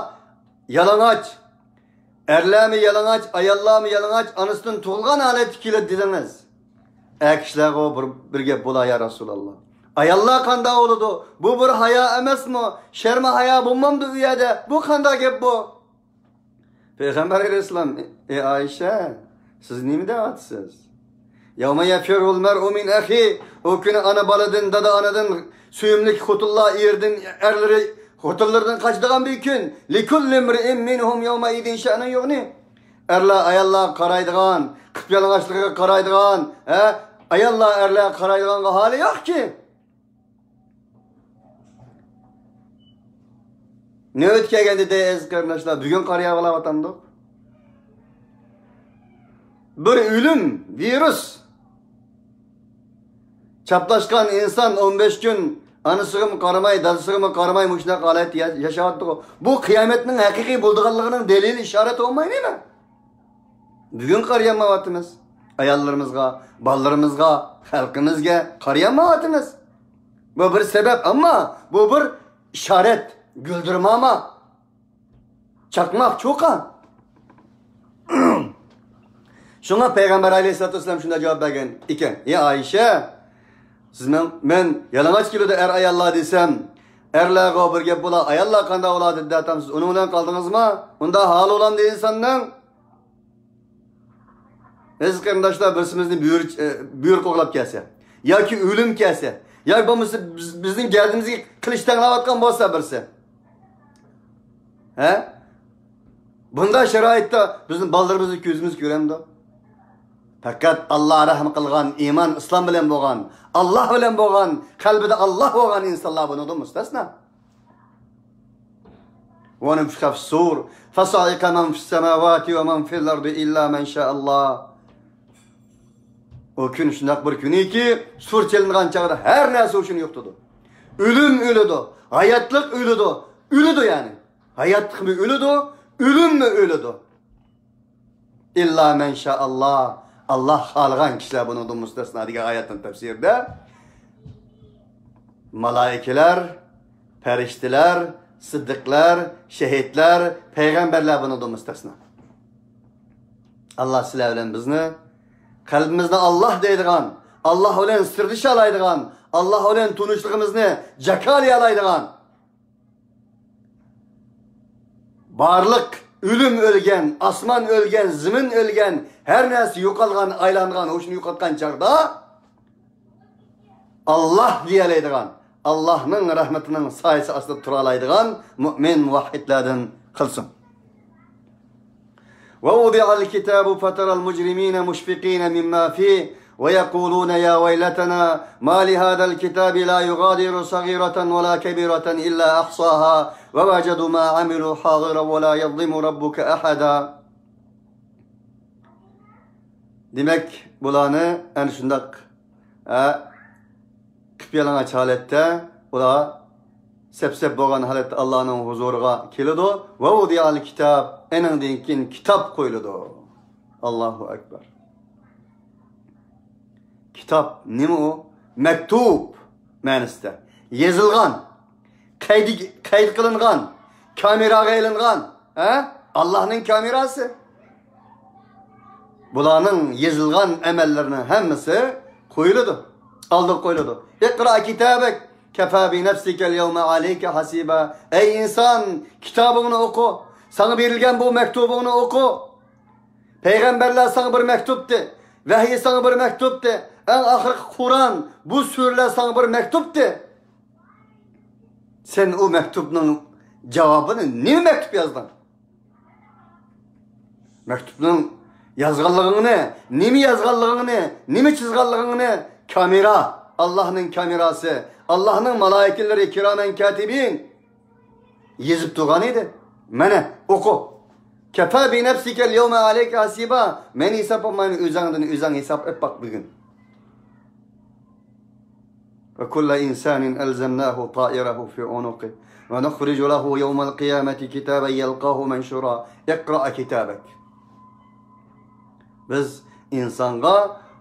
يالىڭاچ، ئەرلەرمۇ يالىڭاچ، ئاياللارمۇ يالىڭاچ، ئانىسىدىن تۇغۇلغان ھالەتتە كېلىدۇ دېدىڭىز. ئەر كىشىلەرغۇ بىر، بىر گەپ بولا، يا رەسۇلاللا. ئاياللار قانداق بولىدۇ؟ بۇ بىر ھايا ئەمەسمۇ؟ شەرمۇ ھايا بولمامدۇ ئۇ يەردە؟ بۇ قانداق گەپ بۇ؟ پەيغەمبەر ئەلەيھىسسالام، ئەي ئائىشە، سىز نېمە دەۋاتىسىز؟ يوم يفر المرء من أخيه. ئۇ كۈنى ئانا بالىدىن، دادا ئانىدىن، سۆيۈملۈك خوتۇنلار ئېرىدىن، ئەرلىرى خوتۇنلىرىدىن قاچىدىغان بىر كۈن. لكل امرئ منهم يومئذ شأن يغنيه. ئەرلەر ئاياللارغا قارايدىغان، قىپيالىڭاچلىقىغا قارايدىغان، ھە؟ ئاياللار ئەرلەرگە قارايدىغانغا ھالى يوقكى. نۆۋەت كەلگەندە دەي، ئەزىز قېرىنداشلار، بۈگۈن قارىيالاۋاتامدۇق؟ بىر ئۆلۈم، ۋىرۇس. چاپلاشقان ئىنسان ئون بەش كۈن ئانىسىغىمۇ قارىماي، دادىسىغىمۇ قارىماي، مۇشۇنداق ھالەتتە يا-، ياشاۋاتىدىغۇ. بۇ قىيامەتنىڭ ھەقىقىي بولىدىغانلىقىنىڭ دەلىلى، ئىشارەت بولمايدۇ نېمە؟ بۈگۈن قارىيالمايۋاتىمىز. ئاياللىرىمىزغا، بالىلىرىمىزغا، خەلقىمىزگە قارىيالمايۋاتىمىز. بۇ بىر سەۋەب، ئەمما بۇ بىر ئىشارەت، گۈلدۈرماما، چاقماق، چوقان. شۇڭا پەيغەمبەر ئەلەيھىسسالاتۇ ۋەسسالام شۇنداق جاۋاب بەرگەن ئىكەن: ئى ئائىشە، سىز مەن، مەن يالىڭاچ كېلىدۇ ئەر-ئاياللار دېسەم، ئەرلەرغۇ بىر گەپ بولا، ئاياللار قانداق بولا دېدى دەتەم، سىز ئۇنىڭ بىلەن قالدىڭىزمۇ؟ ئۇنداق ھالى بولامدۇ ئىنساننىڭ؟ ئەزىز قېرىنداشلار، بىرسىمىزنى بۆرە، ئە، بۆرە قوغلاپ كەلسە، ياكى ئۆلۈم كەلسە، ياكى بولمىسا بىز، بىزنىڭ گەدىمىزگە قىلىچ تەڭلەۋاتقان بولسا بىرسى، ھە؟ بۇنداق شارائىتتا بىزنىڭ بالىلىرىمىزنى كۆزىمىز كۆرەمدۇ؟ پەقەت ئاللا رەھىم قىلغان، ئىمان، ئىسلام بىلەن بولغان، ئاللا بىلەن بولغان، قەلبىدە ئاللا بولغان ئىنسانلار بۇنىڭدىن مۇستەسنا. ونفخ في الصور فصعق من في السماوات ومن في الأرض إلا من شاء الله. ئۇ كۈن شۇنداق بىر كۈنكى، سۇر چېلىنغان چاغدا ھەر نەرسە ھوشىنى يوقىتىدۇ. ئۆلۈم ئۆلىدۇ، ھاياتلىق ئۆلىدۇ، ئۆلىدۇ يەنى. ھاياتلىقمۇ ئۆلىدۇ، ئۆلۈممۇ ئۆلىدۇ. ئىللا مەن شائاللا، ئاللا خالىغان كىشىلەر بۇنىڭدىن مۇستەسنا دېگەن ئايەتنىڭ تەپسىرىدە مالائىكىلەر، پەرىشتىلەر، سىددىقلار، شېھىتلەر، پەيغەمبەرلەر بۇنىڭدىن مۇستەسنا. ئاللا سىلەر بىلەن بىزنى، قەلبىمىزنى ئاللا دەيدىغان، ئاللا بىلەن سىردىشالايدىغان، ئاللا بىلەن تونۇشلۇقىمىزنى جاكارلىيالايدىغان، بارلىق ئۆلۈم ئۆلگەن، ئاسمان ئۆلگەن، زېمىن ئۆلگەن، ھەر نەرسە يوقالغان، ئايلانغان، ھوشىنى يوقاتقان چاغدا، ئاللا دېيەلەيدىغان، ئاللانىڭ رەھمىتىنىڭ سايىسى ئاستىدا تۇرالايدىغان مۆمىن مۇۋەھھىدلەردىن قىلسۇن. ووضع الكتاب فترى المجرمين مشفقين مما فيه ويقولون يا ويلتنا ما لهذا الكتاب لا يغادر صغيرة ولا كبيرة إلا أحصاها ووجدوا ما عملوا حاضرا ولا يظلم ربك أحدا. دېمەك، بۇلارنى ئەنە شۇنداق، ھە، قىپيالىڭاچ ھالەتتە ئۇلار سەپسەپ بولغان ھالەتتە ئاللانىڭ ھۇزۇرىغا كېلىدۇ. ووضع الكتاب، ئېنىڭدىن كېيىن كىتاب قويۇلىدۇ. ئاللاھۇ ئەكبەر. كىتاب نېمە ئۇ؟ مەكتۇب مەنىسىدە. يېزىلغان، قەيد، قەيد قىلىنغان، كامېراغا ئېلىنغان، ھە؟ ئاللانىڭ كامېراسى. بۇلارنىڭ يېزىلغان ئەمەللىرىنىڭ ھەممىسى قويۇلىدۇ. ئالدىغا قويۇلىدۇ. اقرأ كتابك كفى بنفسك اليوم عليك حسيبا. ئەي ئىنسان، كىتابىڭنى ئوقۇ. ساڭا بېرىلگەن بۇ مەكتۇبۇڭنى ئوقۇ. پەيغەمبەرلەر ساڭا بىر مەكتۇپتى. ۋەھىي ساڭا بىر مەكتۇپتى. ئەڭ ئاخىرقى قۇرئان، بۇ سۈرىلەر ساڭا بىر مەكتۇپتى. سەن ئۇ مەكتۇپنىڭ جاۋابىنى نېمە مەكتۇپ يازدىڭ؟ مەكتۇپنىڭ يازغانلىقىڭنى، نېمە يازغانلىقىڭنى، نېمە چىزغانلىقىڭنى كامېرا، ئاللانىڭ كامېراسى، ئاللانىڭ مالائىكىلىرى كىرامەن كاتىبىن يېزىپ تۇرغان ئىدى. مانا، ئوقۇ. كفى بنفسك اليوم عليك حسيبا. مەن ھېساب ئالمايمەن، ئۆزۈڭدىن ئۆزۈڭ ھېساب ئېلىپ باق بۈگۈن. وكل إنسان ألزمناه طائره في عنقه ونخرج له يوم القيامة كتابا يلقاه منشورا. اقرأ كتابك. بىز ئىنسانغا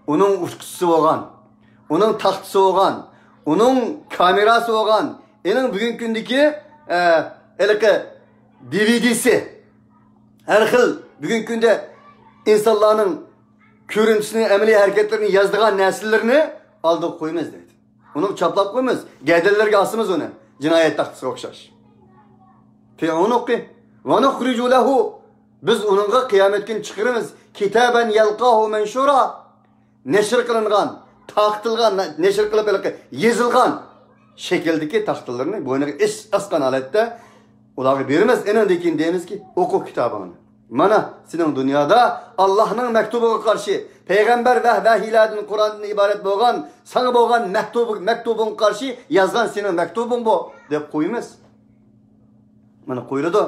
ئۇنىڭ ئۇچقۇچىسى بولغان، ئۇنىڭ تاختىسى بولغان، ئۇنىڭ كامېراسى بولغان، ئېنىڭ بۈگۈنكى كۈندىكى، ئە، ھېلىقى دىۋىدىسى، ھەر خىل بۈگۈنكى كۈندە ئىنسانلارنىڭ كۆرۈنۈشىنى، ئەمەلىي ھەرىكەتلىرىنى يازىدىغان نەرسىلىرىنى ئالدىغا قويىمىز دەيدۇ. ئۇنى چاپلاپ قويىمىز، گەدەنلەرگە ئاسىمىز ئۇنى، جىنايەت تاختىسىغا ئوخشاش. في عنقه ونخرج له، بىز ئۇنىڭغا قىيامەت كۈنى چىقىرىمىز، كتابا يلقاه منشورا، نەشر قىلىنغان، تارقىتىلغان، نەشر قىلىپ ھېلىقى يېزىلغان شەكىلدىكى تاختىلىرىنى بوينىغا ئېس-، ئاسقان ھالەتتە ئۇلارغا بېرىمىز. ئېنىڭدىن كېيىن دەيمىزكى، ئوقۇ كىتابىڭنى. مانا سېنىڭ دۇنيادا ئاللانىڭ مەكتۇبىغا قارشى، پەيغەمبەر ۋە ۋەھىيلەردىن، قۇرئاندىن ئىبارەت بولغان ساڭا بولغان مەكتۇبى، مەكتۇبۇڭغا قارشى يازغان سېنىڭ مەكتۇبۇڭ بۇ، دەپ قويىمىز. مانا قويۇلىدۇ.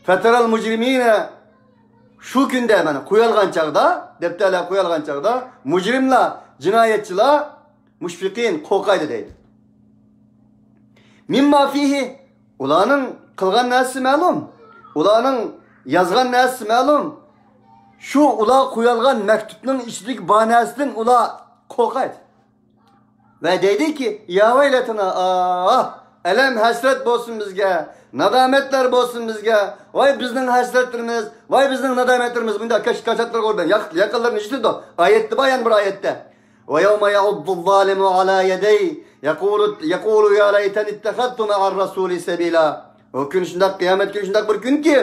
فترى المجرمين، شۇ كۈندە مانا قويالغان چاغدا، دەپتەرلەر قويالغان چاغدا، مۇجرىملار، جىنايەتچىلەر، مۇشفىقىن، قورقايدۇ دەيدۇ. مما فيه، ئۇلارنىڭ قىلغان نەرسىسى مەلۇم، ئۇلارنىڭ يازغان نەرسىسى مەلۇم. شۇ ئۇلار قويالغان مەكتۇپنىڭ ئىچىدىكى بار نەرسىدىن ئۇلار قورقايدۇ. ۋە دەيدۇكى، يا ۋەيلەتىنا، ئاھ، ئەلەم ھەسرەت بولسۇن بىزگە، نادامەتلەر بولسۇن بىزگە، ۋاي بىزنىڭ ھەسرەتلىرىمىز، ۋاي بىزنىڭ نادامەتلىرىمىز، بۇنداق كاش-، كاشاتلىرىغا ئۇرىدۇ، ياق-، ياقىلىرىنى يىتىدۇ. ئايەتتە بار يەنە بىر ئايەتتە. ويوم يعض الظالم على يديه يقول، يقول يا ليتني اتخذت مع الرسول سبيلا. ئۇ كۈن شۇنداق، قىيامەت كۈنى شۇنداق بىر كۈنكى،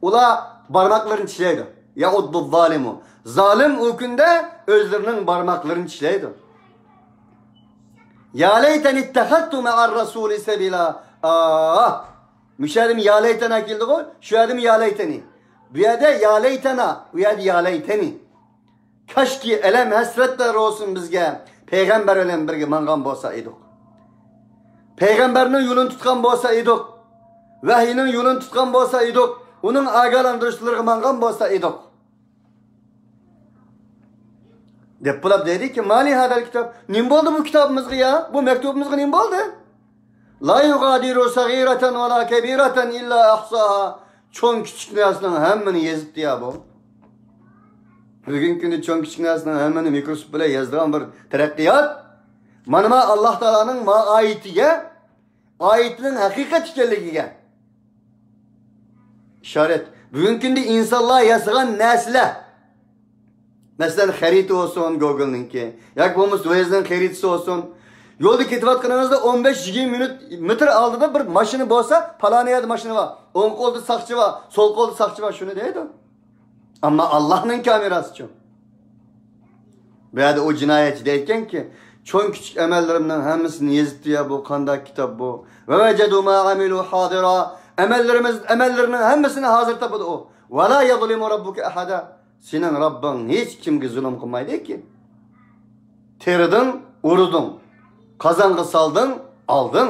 ئۇلار بارماقلىرىنى چىشلەيدۇ. يعض الظالم. زالىم ئۇ كۈندە ئۆزلىرىنىڭ بارماقلىرىنى چىشلەيدۇ. يا لەيتەنى ئىتتەخەزتۇ مەئەر رەسۇلى سەبىلا. ئاھ! مۇشۇ يەردىمۇ يا لەيتەنا كېلىدىغۇ، شۇ يەردىمۇ يا لەيتەنى. بۇ يەردە يا لەيتەنا، ئۇ يەردە يا لەيتەنى. كاشكى ئەلەم ھەسرەتلەر بولسۇن بىزگە، پەيغەمبەر بىلەن بىرگە ماڭغان بولسا ئىدۇق. پەيغەمبەرنىڭ يولىنى تۇتقان بولسا ئىدۇق. ۋەھىينىڭ يولىنى تۇتقان بولسا ئىدۇق. ئۇنىڭ ئاگاھلاندۇرۇشلىرىغا ماڭغان بولسا ئىدۇق. دەپ بولۇپ دەيدىكى، مالى ھازال كىتاب، نېمە بولدى بۇ كىتابىمىزغا يا؟ بۇ مەكتۇبىمىزغا نېمە بولدى؟ لا يۇغادىرۇ سەغىرەتەن ۋەلا كەبىرەتەن ئىللا ئەھساھا. چوڭ كىچىك نەرسىنىڭ ھەممىنى يېزىپتۇ يا بۇ. بۈگۈنكى كۈندە چوڭ كىچىك نەرسىنىڭ ھەممىنى مىكروسكوپ بىلەن يېزىدىغان بىر تەرەققىيات. مانا ما ئاللا تائالانىڭ ما ئايىتىگە، ئايىتىنىڭ ھەقىقەت ئىكەنلىكىگە ئىشارەت. بۈگۈنكى كۈندە ئىنسانلار ياسىغان نەرسىلەر، مەسىلەن، خەرىتە بولسۇن گوگلنىڭكى، ياكى بولمىسا ۋەيزنىڭ خەرىتىسى بولسۇن، يولدا كېتىۋاتقىنىڭىزدا ئون بەش يىگىرمە مىنۇت، مېتىر ئالدىدا بىر ماشىنا بولسا، پالانى يەردە ماشىنا بار، ئوڭ قولدا ساقچى بار، سول قولدا ساقچى بار، شۇنى دەيدۇ. ئەمما ئاللانىڭ كامېراسىچۇ؟ بۇ يەردە ئۇ جىنايەتچى دەيدىكەنكى، چوڭ كىچىك ئەمەللىرىمنىڭ ھەممىسىنى يېزىپتۇ يا، بۇ قانداق كىتاب بۇ؟ ۋە ۋەجەدۇ ما ئامىلۇ ھازىرا. ئەمەللىرىمىز، ئەمەللىرىنىڭ ھەممىسىنى ھازىر تاپىدۇ ئۇ. ۋە لا يەزلىمۇ رەببۇكە ئەھەدا. سېنىڭ رەببىڭ ھېچ كىمگە زۇلۇم قىلمايدۇكى. تېرىدىڭ، ئۇردۇڭ، قازانغا سالدىڭ، ئالدىڭ.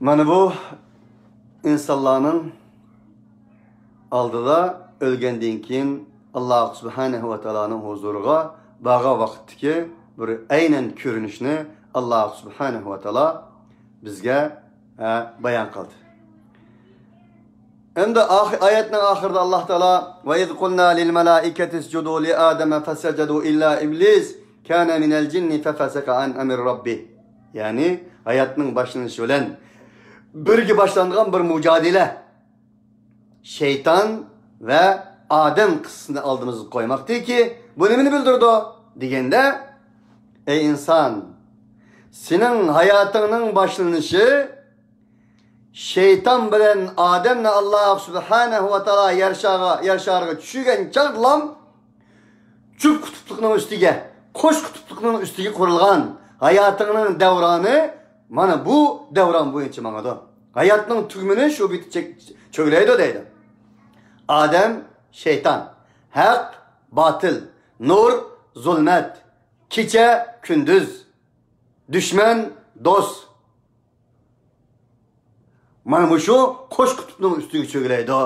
مانا بۇ ئىنسانلارنىڭ ئالدىدا ئۆلگەندىن كېيىن ئاللا سۇبھانەھۇ ۋە تائالانىڭ ھۇزۇرىغا بارغان ۋاقىتتىكى بىر ئەينەن كۆرۈنۈشنى ئاللا سۇبھانەھۇ ۋە تائالا بىزگە، ھە، بايان قىلدى. ئەمدى ئاخ-، ئايەتنىڭ ئاخىرىدا ئاللا تائالا، ۋە ئىز قۇلنا لىل مەلائىكەتى ئىسجۇدۇ لى ئادەمە فەسەجەدۇ ئىللا ئىبلىس كانە مىنەل جىننى فەفەسەقە ئەن ئەمرى رەببى. يەنى ئايەتنىڭ باشلىنىشى بىلەن بىرگە باشلانغان بىر مۇجادىلە. شەيتان ۋە ئادەم قىسسىسىنى ئالدىمىزغا قويماقتىكى، بۇ نېمىنى بىلدۈرىدۇ دېگەندە، ئەي ئىنسان، سېنىڭ ھاياتىڭنىڭ باشلىنىشى شەيتان بىلەن ئادەمنى ئاللا سۇبھانەھۇ ۋە تائالا يەر شارىغا، يەر شارىغا چۈشۈرگەن چاغدىلام جۈپ قۇتۇپلۇقنىڭ ئۈستىگە، قوش قۇتۇپلۇقنىڭ ئۈستىگە قۇرۇلغان ھاياتىڭنىڭ دەۋرانى مانا بۇ دەۋران بويىچە ماڭىدۇ. ھاياتنىڭ تۈگمىنى شۇ بىتى چەك-، چۆگىلەيدۇ دەيدۇ. ئادەم، شەيتان، ھەق، باتىل، نۇر، زۇلمەت، كېچە، كۈندۈز، دۈشمەن، دوست. مانا مۇشۇ قوش قۇتۇپنىڭ ئۈستىگە چۆگىلەيدۇ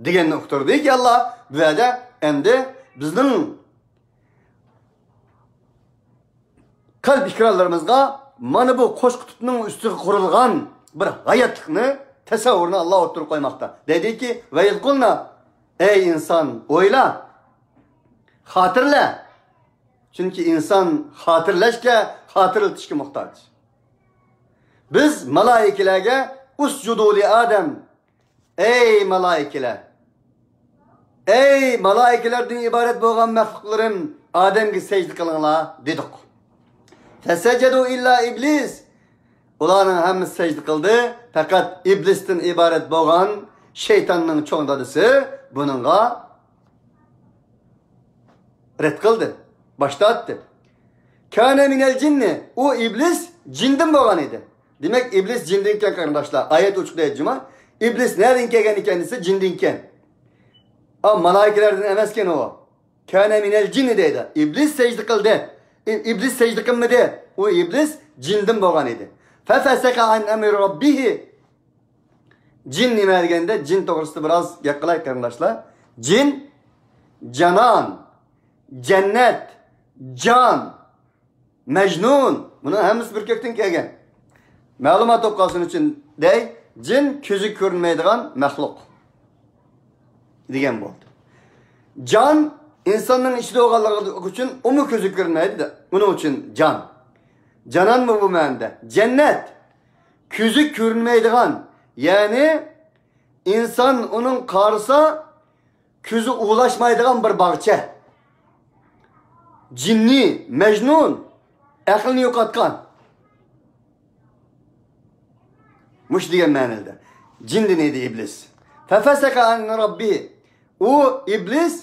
دېگەننى ئۇقتۇردىكى، ئاللا بۇ يەردە ئەمدى بىزنىڭ قەلب ئېكرانلىرىمىزغا مانا بۇ قوش قۇتۇپنىڭ ئۈستىگە قۇرۇلغان بىر ھاياتلىقنى، تەسەۋۋۇرنى ئاللا ئوتتۇرىغا قويماقتا. دەيدىكى، ۋە ئىز قۇلنا، ئەي ئىنسان، ئويلا، خاتىرىلە. چۈنكى ئىنسان خاتىرىلەشكە، خاتىرىلىتىشكە موھتاج. بىز مالائىكىلەرگە، ئۇسجۇدۇ لى ئادەم، ئەي مالائىكىلەر، ئەي مالائىكىلەردىن ئىبارەت بولغان مەخلۇقلىرىم، ئادەمگە سەجدە قىلىڭلار دېدۇق. فەسەجەدۇ ئىللا ئىبلىس. ئۇلارنىڭ ھەممىسى سەجدە قىلدى، پەقەت ئىبلىستىن ئىبارەت بولغان شەيتاننىڭ چوڭ دادىسى بۇنىڭغا رەت قىلدى، باش تارتتى. كانە مىنەل جىننى، ئۇ ئىبلىس جىندىن بولغان ئىدى. دېمەك، ئىبلىس جىندىن ئىكەن، قېرىنداشلار. ئايەت ئوچۇق دەيدۇ جۇما. ئىبلىس نەدىن كەلگەن ئىكەن دېسە، جىندىن ئىكەن. ئا، مالائىكىلەردىن ئەمەسكەن ئۇ. كانە مىنەل جىننى دەيدۇ. ئىبلىس سەجدە قىلدى. ئى-، ئىبلىس سەجدە قىلمىدى. ئۇ ئىبلىس جىندىن بولغان ئىدى. فەفەسەقە ئەن ئەمرى رەببىھى. جىن نېمە دېگەندە، جىن توغرىسىدا بىراز گەپ قىلاي، قېرىنداشلار. جىن، جانان، جەننەت، جان، مەجنۇن، بۇنىڭ ھەممىسى بىر كۆكتىن كەلگەن. مەلۇمات بولۇپ قالسۇن ئۈچۈن دەي، جىن كۆزى كۆرۈنمەيدىغان مەخلۇق دېگەن بولدى. جان ئىنساننىڭ ئىچىدە بولغانلىقى ئۈچۈن ئۇمۇ كۆزى كۆرۈنمەيدۇ، ئۇنىڭ ئۈچۈن جان. جانانمۇ بۇ مەنىدە. جەننەت كۆزى كۆرۈنمەيدىغان، يەنى ئىنسان ئۇنىڭ قارىسا كۆزى ئۇۋىلاشمايدىغان بىر باغچە. جىننى، مەجنۇن، ئەقلىنى يوقاتقان. مۇشۇ دېگەن مەنىدە. جىندىن ئىدى ئىبلىس. ففسق عن ربه. ئۇ ئىبلىس،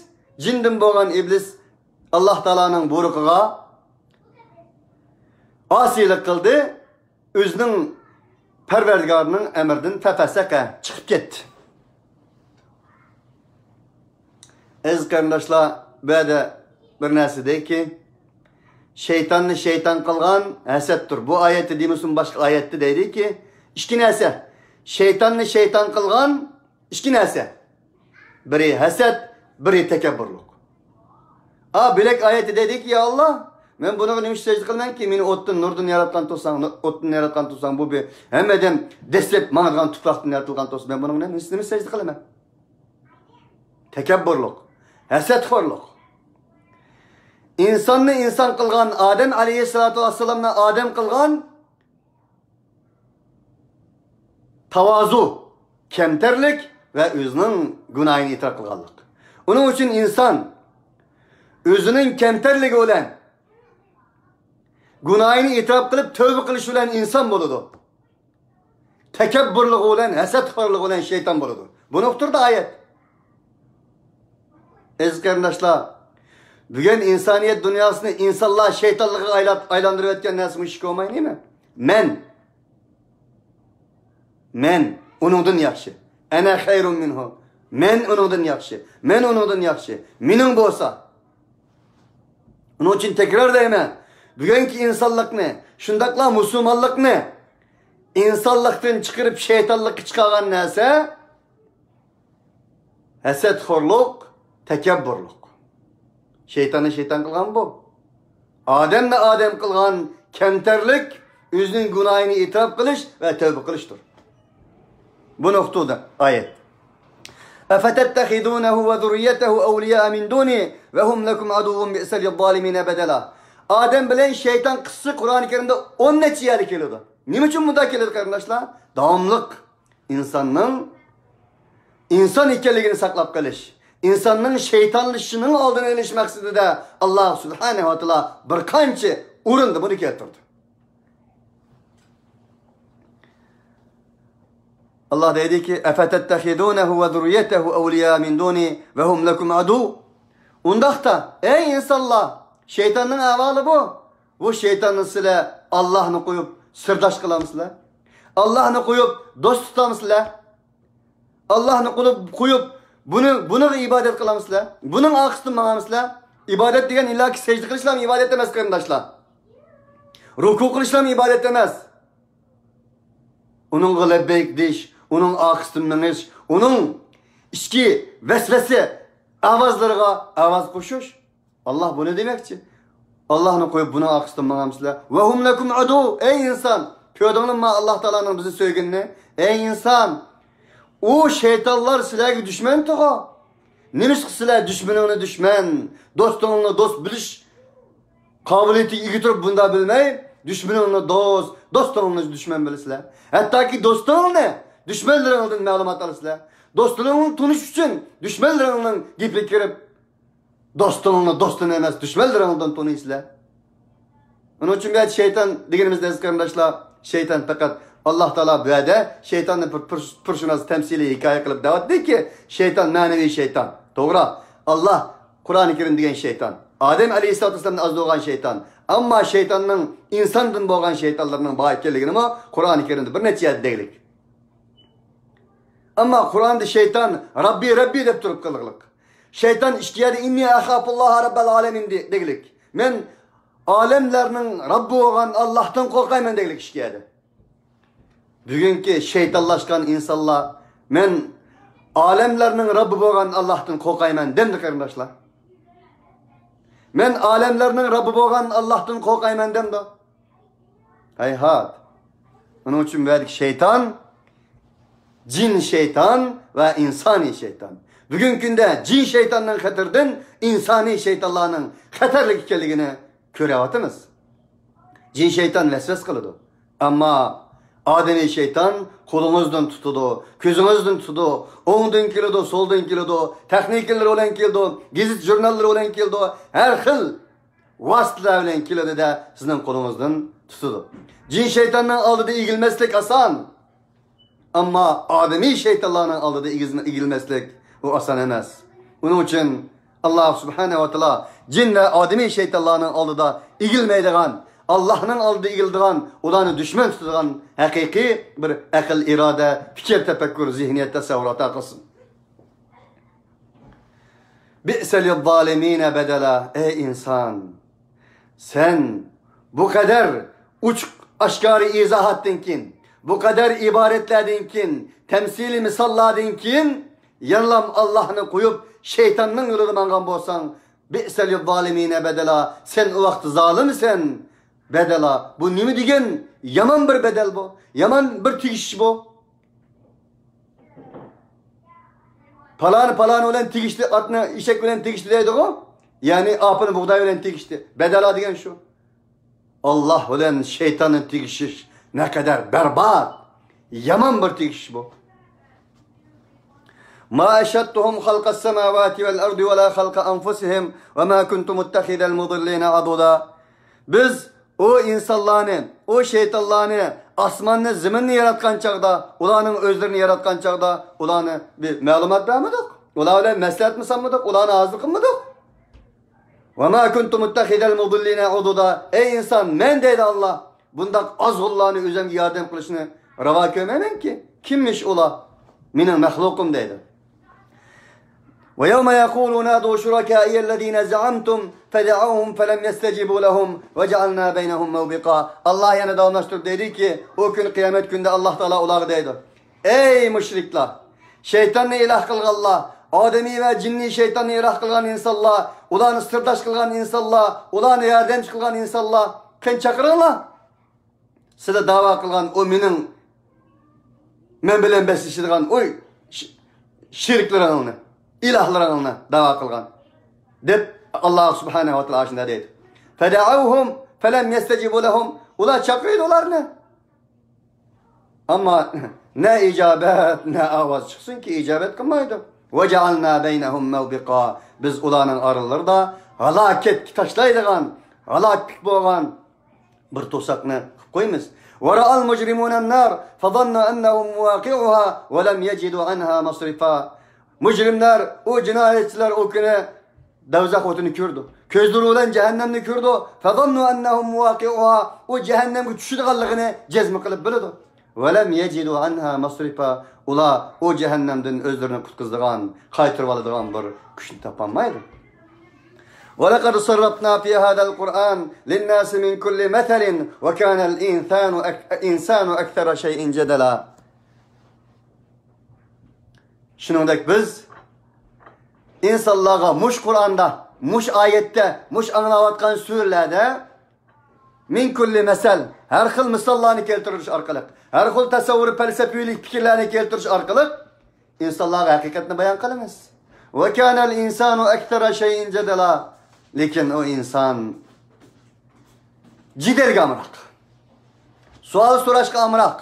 جىندىن بولغان ئىبلىس ئاللاھ تائالانىڭ بۇيرۇقىغا ئاسىيلىق قىلدى، ئۆزىنىڭ پەرۋەردىگارىنىڭ ئەمرىدىن فەپەسەقە، چىقىپ كەتتى. ئەزىز قېرىنداشلار، بۇ يەردە بىر نەرسە دەيكى، شەيتاننى شەيتان قىلغان ھەسەتتۇر. بۇ ئايەتتە دېمىسۇن، باشقا ئايەتتە دەيدىكى، ئىككى نەرسە. شەيتاننى شەيتان قىلغان ئىككى نەرسە. بىرى ھەسەت، بىرى تەكەببۇرلۇق. ئا، بۆلەك ئايەتتە دەيدىكى، يا ئاللاھ، مەن بۇنىڭغا نېمە ئۈچۈن سەجدە قىلىمەنكى؟ مېنى ئوتتىن، نۇردىن ياراتقان تۇرساڭ، نۇ-، ئوتتىن ياراتقان تۇرساڭ، بۇ بىر ھەممىدىن دەسلەپ ماڭىدىغان تۇپراقتىن يارىتىلغان تۇرسا، مەن بۇنىڭغا نېمە، نېمە سەجدە قىلىمەن؟ تەكەببۇرلۇق، ھەسەتخورلۇق. ئىنساننى ئىنسان قىلغان، ئادەم ئەلەيھىسسالاتۇ ۋەسسالامنى ئادەم قىلغان تاۋازۇ، كەمتەرلىك ۋە ئۆزىنىڭ گۇناھىنى ئېتىراپ قىلغانلىق. ئۇنىڭ ئۈچۈن ئىنسان ئۆزىنىڭ كەمتەرلىكى بىلەن گۇناھىنى ئېتىراپ قىلىپ، تەۋبە قىلىش بىلەن ئىنسان بولىدۇ. تەكەببۇرلۇقى بىلەن، ھەسەتخورلۇقى بىلەن شەيتان بولىدۇ. بۇنى ئۇقتۇردى ئايەت. ئەزىز قېرىنداشلار، بۈگۈن ئىنسانىيەت دۇنياسىنى ئىنسانلار شەيتانلىقىغا ئايلا-، ئايلاندۇرۇۋەتكەن نەرسە مۇشۇ ئىككى بولمايدۇ نېمە؟ مەن، مەن ئۇنىڭدىن ياخشى. ئەنە خەيرۇن مىنھۇ. مەن ئۇنىڭدىن ياخشى. مەن ئۇنىڭدىن ياخشى. مېنىڭ بولسا. ئۇنىڭ ئۈچۈن تەكرار دەيمەن، بۈگۈنكى ئىنسانلىقنى، شۇنداقلا مۇسۇلمانلىقنى ئىنسانلىقتىن چىقىرىپ شەيتانلىققا چىقارغان نەرسە ھەسەتخورلۇق، تەكەببۇرلۇق. شەيتاننى شەيتان قىلغان بۇ. ئادەمنى ئادەم قىلغان كەمتەرلىك، ئۆزىنىڭ گۇناھىنى ئېتىراپ قىلىش ۋە تەۋبە قىلىشتۇر. بۇ نۇقتىدا ئايەت. أفتتخذونه وذريته أولياء من دوني وهم لكم عدو بئس للظالمين بدلا. ئادەم بىلەن شەيتان قىسسىسى قۇرئان كەرىمدە ئون نەچچە يەردە كېلىدۇ. نېمە ئۈچۈن بۇنداق كېلىدۇ، قېرىنداشلار؟ داۋاملىق ئىنساننىڭ ئىنسان ئىكەنلىكىنى ساقلاپ قېلىش، ئىنساننىڭ شەيتانلىشىشىنىڭ ئالدىنى ئېلىش مەقسىتىدە ئاللاھ سۇبھانەھۇ ۋە تائالا بىر قانچە ئورۇندا بۇنى كەلتۈردى. ئاللاھ دەيدىكى، أفتتخذونه وذريته أولياء من دوني وهم لكم عدو. ئۇنداقتا، ئەي ئىنسانلار، شەيتاننىڭ ئەھۋالى بۇ. بۇ شەيتاننى سىلەر ئاللاھنى قويۇپ سىرداش قىلامسىلەر؟ ئاللاھنى قويۇپ دوست تۇتامسىلەر؟ ئاللاھنى قويۇپ، قويۇپ بۇنى، بۇنىڭغا ئىبادەت قىلامسىلەر؟ بۇنىڭ ئارقىسىدىن ماڭامسىلەر؟ ئىبادەت دېگەن ئىللاكى سەجدە قىلىشلام ئىبادەت ئەمەس، قېرىنداشلار. رۇكۇ قىلىشلام ئىبادەت ئەمەس. ئۇنىڭغا لەببەيك دېيىش، ئۇنىڭ ئارقىسىدىن مېڭىش، ئۇنىڭ ئىچكى ۋەسۋەسە ئاۋازلىرىغا ئاۋاز قوشۇش. ئاللاھ بۇنى دېمەكچى. ئاللاھنى قويۇپ بۇنىڭ ئارقىسىدىن ماڭامسىلەر؟ وهم لكم عدو. ئەي ئىنسان، كۆردۈڭلارمۇ ئاللاھ تائالانىڭ بىزنى سۆيگىنىنى؟ ئەي ئىنسان، ئۇ شەيتانلار سىلەرگە دۈشمەن تۇغۇ. نېمىشقا سىلەر دۈشمىنىڭنى دۈشمەن، دوستۇڭنى دوست بىلىش قابىلىيىتىگە ئىگە تۇرۇپ بۇنداق بىلمەي، دۈشمىنىڭنى دوست، دوستۇڭنى دۈشمەن بىلىسىلەر. ھەتتاكى دوستۇڭنى دۈشمەنلىرىڭدىن مەلۇمات ئالىسىلەر. دوستلىرىڭنى تونۇش ئۈچۈن دۈشمەنلىرىڭنىڭ گېپىگە كىرىپ، دوستۇڭنى دوستىنى ئەمەس، دۈشمەنلىرىڭدىن تونۇيسىلەر. ئۇنىڭ ئۈچۈن بۇ يەردە شەيتان دېگىنىمىزدە، ئەزىز قېرىنداشلار، شەيتان پەقەت، ئاللاھ تائالا بۇ يەردە شەيتاننى بىر پۇر-، پۇرشۇناس تەمسىلىي ھېكايە قىلىپ دەۋاتىدىكى، شەيتان مەنىۋى شەيتان. توغرا، ئاللاھ قۇرئانى كەرىم دېگەن شەيتان، ئادەم ئەلەيھىسسالاتۇ ۋەسسالامدىن ئازدۇرغان شەيتان. ئەمما شەيتاننىڭ ئىنساندىن بولغان شەيتانلىرىنىڭ بار ئىكەنلىكىنىمۇ قۇرئانى كەرىمدە بىر نەچچە يەردە دەيلىك. ئەمما قۇرئاندا شەيتان رەببى، رەببى دەپ تۇرۇپ قىلغىلىق. شەيتان ئىككى يەردە ئىننى ئەخاپۇللاھە رەببەل ئالەمىن دېگىلىك. مەن ئالەملەرنىڭ رەببى بولغان ئاللاھتىن قورقايمەن دېگىلىك ئىككى يەردە. بۈگۈنكى شەيتانلاشقان ئىنسانلار، مەن ئالەملەرنىڭ رەببى بولغان ئاللاھتىن قورقايمەن دەمدۇ، قېرىنداشلار؟ مەن ئالەملەرنىڭ رەببى بولغان ئاللاھتىن قورقايمەن دەمدۇ؟ ھەيھات. ئۇنىڭ ئۈچۈن بۇ يەردىكى شەيتان، جىن شەيتان ۋە ئىنسانىي شەيتان. بۈگۈنكى كۈندە جىن شەيتاننىڭ خەتىرىدىن ئىنسانىي شەيتانلارنىڭ خەتەرلىك ئىكەنلىكىنى كۆرۈۋاتىمىز. جىن شەيتان ۋەسۋەسە قىلىدۇ. ئەمما ئادەمىي شەيتان قولىڭىزدىن تۇتىدۇ، كۆزىڭىزدىن تۇتىدۇ، ئوڭدىن كېلىدۇ، سولدىن كېلىدۇ، تېخنىكىلىرى بىلەن كېلىدۇ، گېزىت ژۇرناللىرى بىلەن كېلىدۇ، ھەر خىل ۋاسىتىلەر بىلەن كېلىدۇ-دە، سىزنىڭ قولىڭىزدىن تۇتىدۇ. جىن شەيتاننىڭ ئالدىدا ئېگىلمەسلىك ئاسان. ئەمما ئادىمىي شەيتانلارنىڭ ئالدىدا ئېگىز-، ئېگىلمەسلىك، ئۇ ئاسان ئەمەس. ئۇنىڭ ئۈچۈن ئاللا سۇبھانەھۇ ۋە تائالا جىن ۋە ئادىمىي شەيتانلارنىڭ ئالدىدا ئېگىلمەيدىغان، ئاللانىڭ ئالدىدا ئېگىلىدىغان، ئۇلارنى دۈشمەن تۇتىدىغان ھەقىقىي بىر ئەقىل، ئىرادە، پىكىر، تەپەككۇر، زېھنىيەت، تەسەۋۋۇر ئاتا قىلسۇن. بئس للظالمين بدلا. ئەي ئىنسان، سەن بۇ قەدەر ئوچۇق ئاشكارا ئىزاھاتتىن كېيىن، بۇ قەدەر ئىبارەتلەردىن كېيىن، تەمسىلىي مىساللاردىن كېيىن يەنىلا ئاللانى قويۇپ، شەيتاننىڭ يولىدا ماڭغان بولساڭ، بئس للظالمين بدلا، سەن ئۇ ۋاقىتتا زالىمسەن. بەدەلا، بۇ نېمە دېگەن يامان بىر بەدەل بۇ، يامان بىر تېگىشىش بۇ. پالانى پالانى بىلەن تېگىشتى، ئاتنى ئېشەك بىلەن تېگىشتى دەيدىغۇ. يەنى ئاپىنى بۇغداي بىلەن تېگىشتى. بەدەلا دېگەن شۇ. ئاللا بىلەن شەيتاننى تېگىشىش نەقەدەر بەربات، يامان بىر تېگىشىش بۇ. ما أشهدتهم خلق السماوات والأرض ولا خلق أنفسهم وما كنت متخذ المضلين عضدا. بىز ئۇ ئىنسانلارنى، ئۇ شەيتانلارنى، ئاسماننى، زېمىننى ياراتقان چاغدا، ئۇلارنىڭ ئۆزلىرىنى ياراتقان چاغدا، ئۇلارنى بىر مەلۇمات بەرمىدۇق. ئۇلار بىلەن مەسلىھەتمۇ سالمىدۇق، ئۇلارنى ھازىر قىلمىدۇق. وما كنت متخذ المضلين عضدا. ئەي ئىنسان، مەن دەيدۇ ئاللا، بۇنداق ئازغۇنلارنى ئۆزۈمگە ياردەم قىلىشنى راۋا كۆرمەيمەنكى. كىممىش ئۇلار؟ مېنىڭ مەخلۇقۇم دەيدۇ. ويوم يقول نادوا شركائي الذين زعمتم فدعوهم فلم يستجيبوا لهم وجعلنا بينهم موبقا. ئاللا يەنە داۋاملاشتۇرۇپ دەيدۇكى، ئۇ كۈن قىيامەت كۈنىدە ئاللا تائالا ئۇلارغا دەيدۇ، ئەي مۇشرىكلار، شەيتاننى ئىلاھ قىلغانلار، ئادىمىي ۋە جىننىي شەيتاننى ئىلاھ قىلغان ئىنسانلار، ئۇلارنى سىرداش قىلغان ئىنسانلار، ئۇلارنى ياردەمچى قىلغان ئىنسانلار، قېنى چاقىرىڭلار. سىلەر داۋا قىلغان ئۇ مېنىڭ، مەن بىلەن بەسلىشىدىغان ئۇ ش-، شېرىكلىرىڭنى، ئىلاھلىرىڭنى داۋا قىلغان، دەپ ئاللا سۇبھانەھۇ ۋە تائالا شۇنداق دەيدۇ. فدعوهم فلم يستجيبوا لهم. ئۇلار چاقىرىدۇ ئۇلارنى. ئەمما نە ئىجابەت، نە ئاۋاز چىقسۇنكى، ئىجابەت قىلمايدۇ. وجعلنا بينهم موبقا. بىز ئۇلارنىڭ ئارىلىرىدا ھالاكەتكە تاشلايدىغان، ھالاكلىق بولغان بىر توساقنى قىلىپ قويىمىز. ورأى المجرمون النار فظنوا أنهم مواقعوها ولم يجدوا عنها مصرفا. مۇجرىملار، ئۇ جىنايەتچىلەر ئۇ كۈنى دوزاخ ئوتىنى كۆرىدۇ. كۆزلىرى بىلەن جەھەننەمنى كۆرىدۇ. فظنوا أنهم مواقعوها. ئۇ جەھەننەمگە چۈشىدىغانلىقىنى جەزم قىلىپ بىلىدۇ. ولم يجدوا عنها مصرفا. ئۇلار ئۇ جەھەننەمدىن ئۆزلىرىنى قۇتقۇزىدىغان، قايتۇرۇۋالىدىغان بىر كۈچنى تاپالمايدۇ. ولقد صرفنا في هذا القرآن للناس من كل مثل وكان الإنسان أك-، الإنسان أكثر شيء جدلا. شۇنىڭدەك بىز ئىنسانلارغا مۇش قۇرئاندا، مۇش ئايەتتە، مۇش ئاڭلاۋاتقان سۈرىلەردە من كل مثل، ھەر خىل مىساللارنى كەلتۈرۈش ئارقىلىق، ھەر خىل تەسەۋۋۇر، پەلسەپىۋىلىك پىكىرلەرنى كەلتۈرۈش ئارقىلىق ئىنسانلارغا ھەقىقەتنى بايان قىلىمىز. وكان الإنسان أكثر شيء جدلا. لېكىن ئۇ ئىنسان جېدەلگە ئامراق، سوئال سوراشقا ئامراق.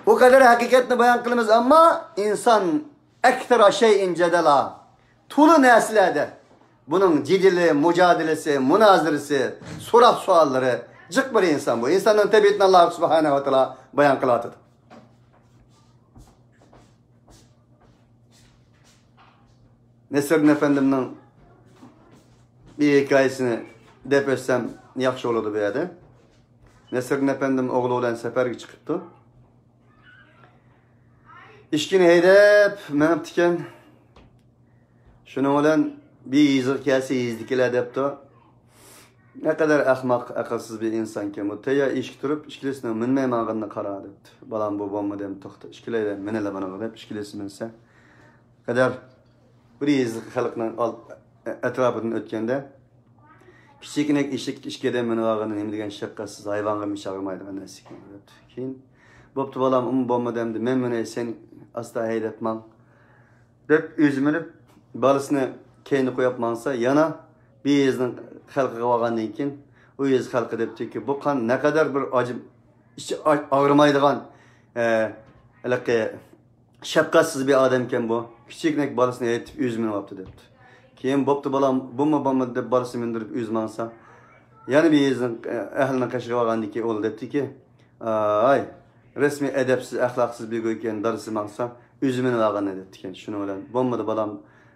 ئۇ قەدەر ھەقىقەتنى بايان قىلىمىز، ئەمما ئىنسان أكثر شيء جدلا، تولا نەرسىلەردە بۇنىڭ جېدىلى، مۇجادىلىسى، مۇنازىرىسى، سوراق سوئاللىرى جىق بىر ئىنسان بۇ. ئىنساننىڭ تەبىئىتىنى ئاللا سۇبھانەھۇ ۋە تائالا بايان قىلىۋاتىدۇ. نەسىردىن ئەپەندىمنىڭ بىر ھېكايىسىنى دەپ ئۆتسەم ياخشى بولىدۇ بۇ يەردە. نەسىردىن ئەپەندىم ئوغلى بىلەن سەپەرگە چىقىپتۇ. ئېشىكىنى ھەيدەپ مېڭىپتىكەن. شۇنىڭ بىلەن بىر يېزىغا كەلسە يېزىدىكىلەر دەپتۇ، نەقەدەر ئەخمەق، ئەقىلسىز بىر ئىنسانكەن بۇ. تەييار ئېشىككە تۇرۇپ، ئىككىلىسىنىڭ مىنمەي ماڭغىنىنى قارا دەپتۇ. بالام، بۇ بولمىدى ئەمدى، توختا، ئىككىلەيلەن مىنىلى بۇنىڭغا دەپ، ئىككىلىسى مىنسە، قەدەر بىر يېزا خەلقنىڭ ئال-، ئەتراپىدىن ئۆتكەندە، كىچىككىنە ئېشەك ئىككىدىن مىنىۋالغىنى نېمە دېگەن شەپقەتسىز، ھايۋانغا ھېچ ئاغرىمايدىغان نەرسە ئىكەن دەپتۇ. كېيىن، بوپتۇ بالام، ئۇمۇ بولمىدى ئەمدى، مەن مىنەي، سەن ئاستا ھەيدەپ ماڭ. دەپ ئۆزى مىنىپ، بالىسىنى كەينىدە قويۇپ ماڭسا، يەنە بىر يېزىنىڭ خەلقىگە بارغاندىن كېيىن، ئۇ يېزا خەلقى دەپتىكى، بۇ قان نەقەدەر بىر ئاجىم، ئىچى ئا-، ئاغرىمايدىغان، ئە، ھېلىقى شەپقەتسىز بىر ئادەمكەن بۇ. كىچىككىنە بالىسىنى ھەيدىتىپ ئۆزى مىنىۋاپتۇ دەپتۇ. كېيىن، بوپتۇ بالام، بۇمۇ بولمىدى دەپ بالىسىنى مىندۈرۈپ ئۆزى ماڭسا، يەنە بىر يېزىنىڭ، ئە، ئەھلىنىڭ قېشىغا بارغاندىن كېيىن ئۇ دەپتىكى، ئاي، رەسمىي ئەدەپسىز، ئەخلاقسىز بىر گۇيكەن دادىسى ماڭسا، ئۈزۈمىنى بارغىن دەپتىكەن. شۇنىڭ بىلەن، بولمىدى بالام،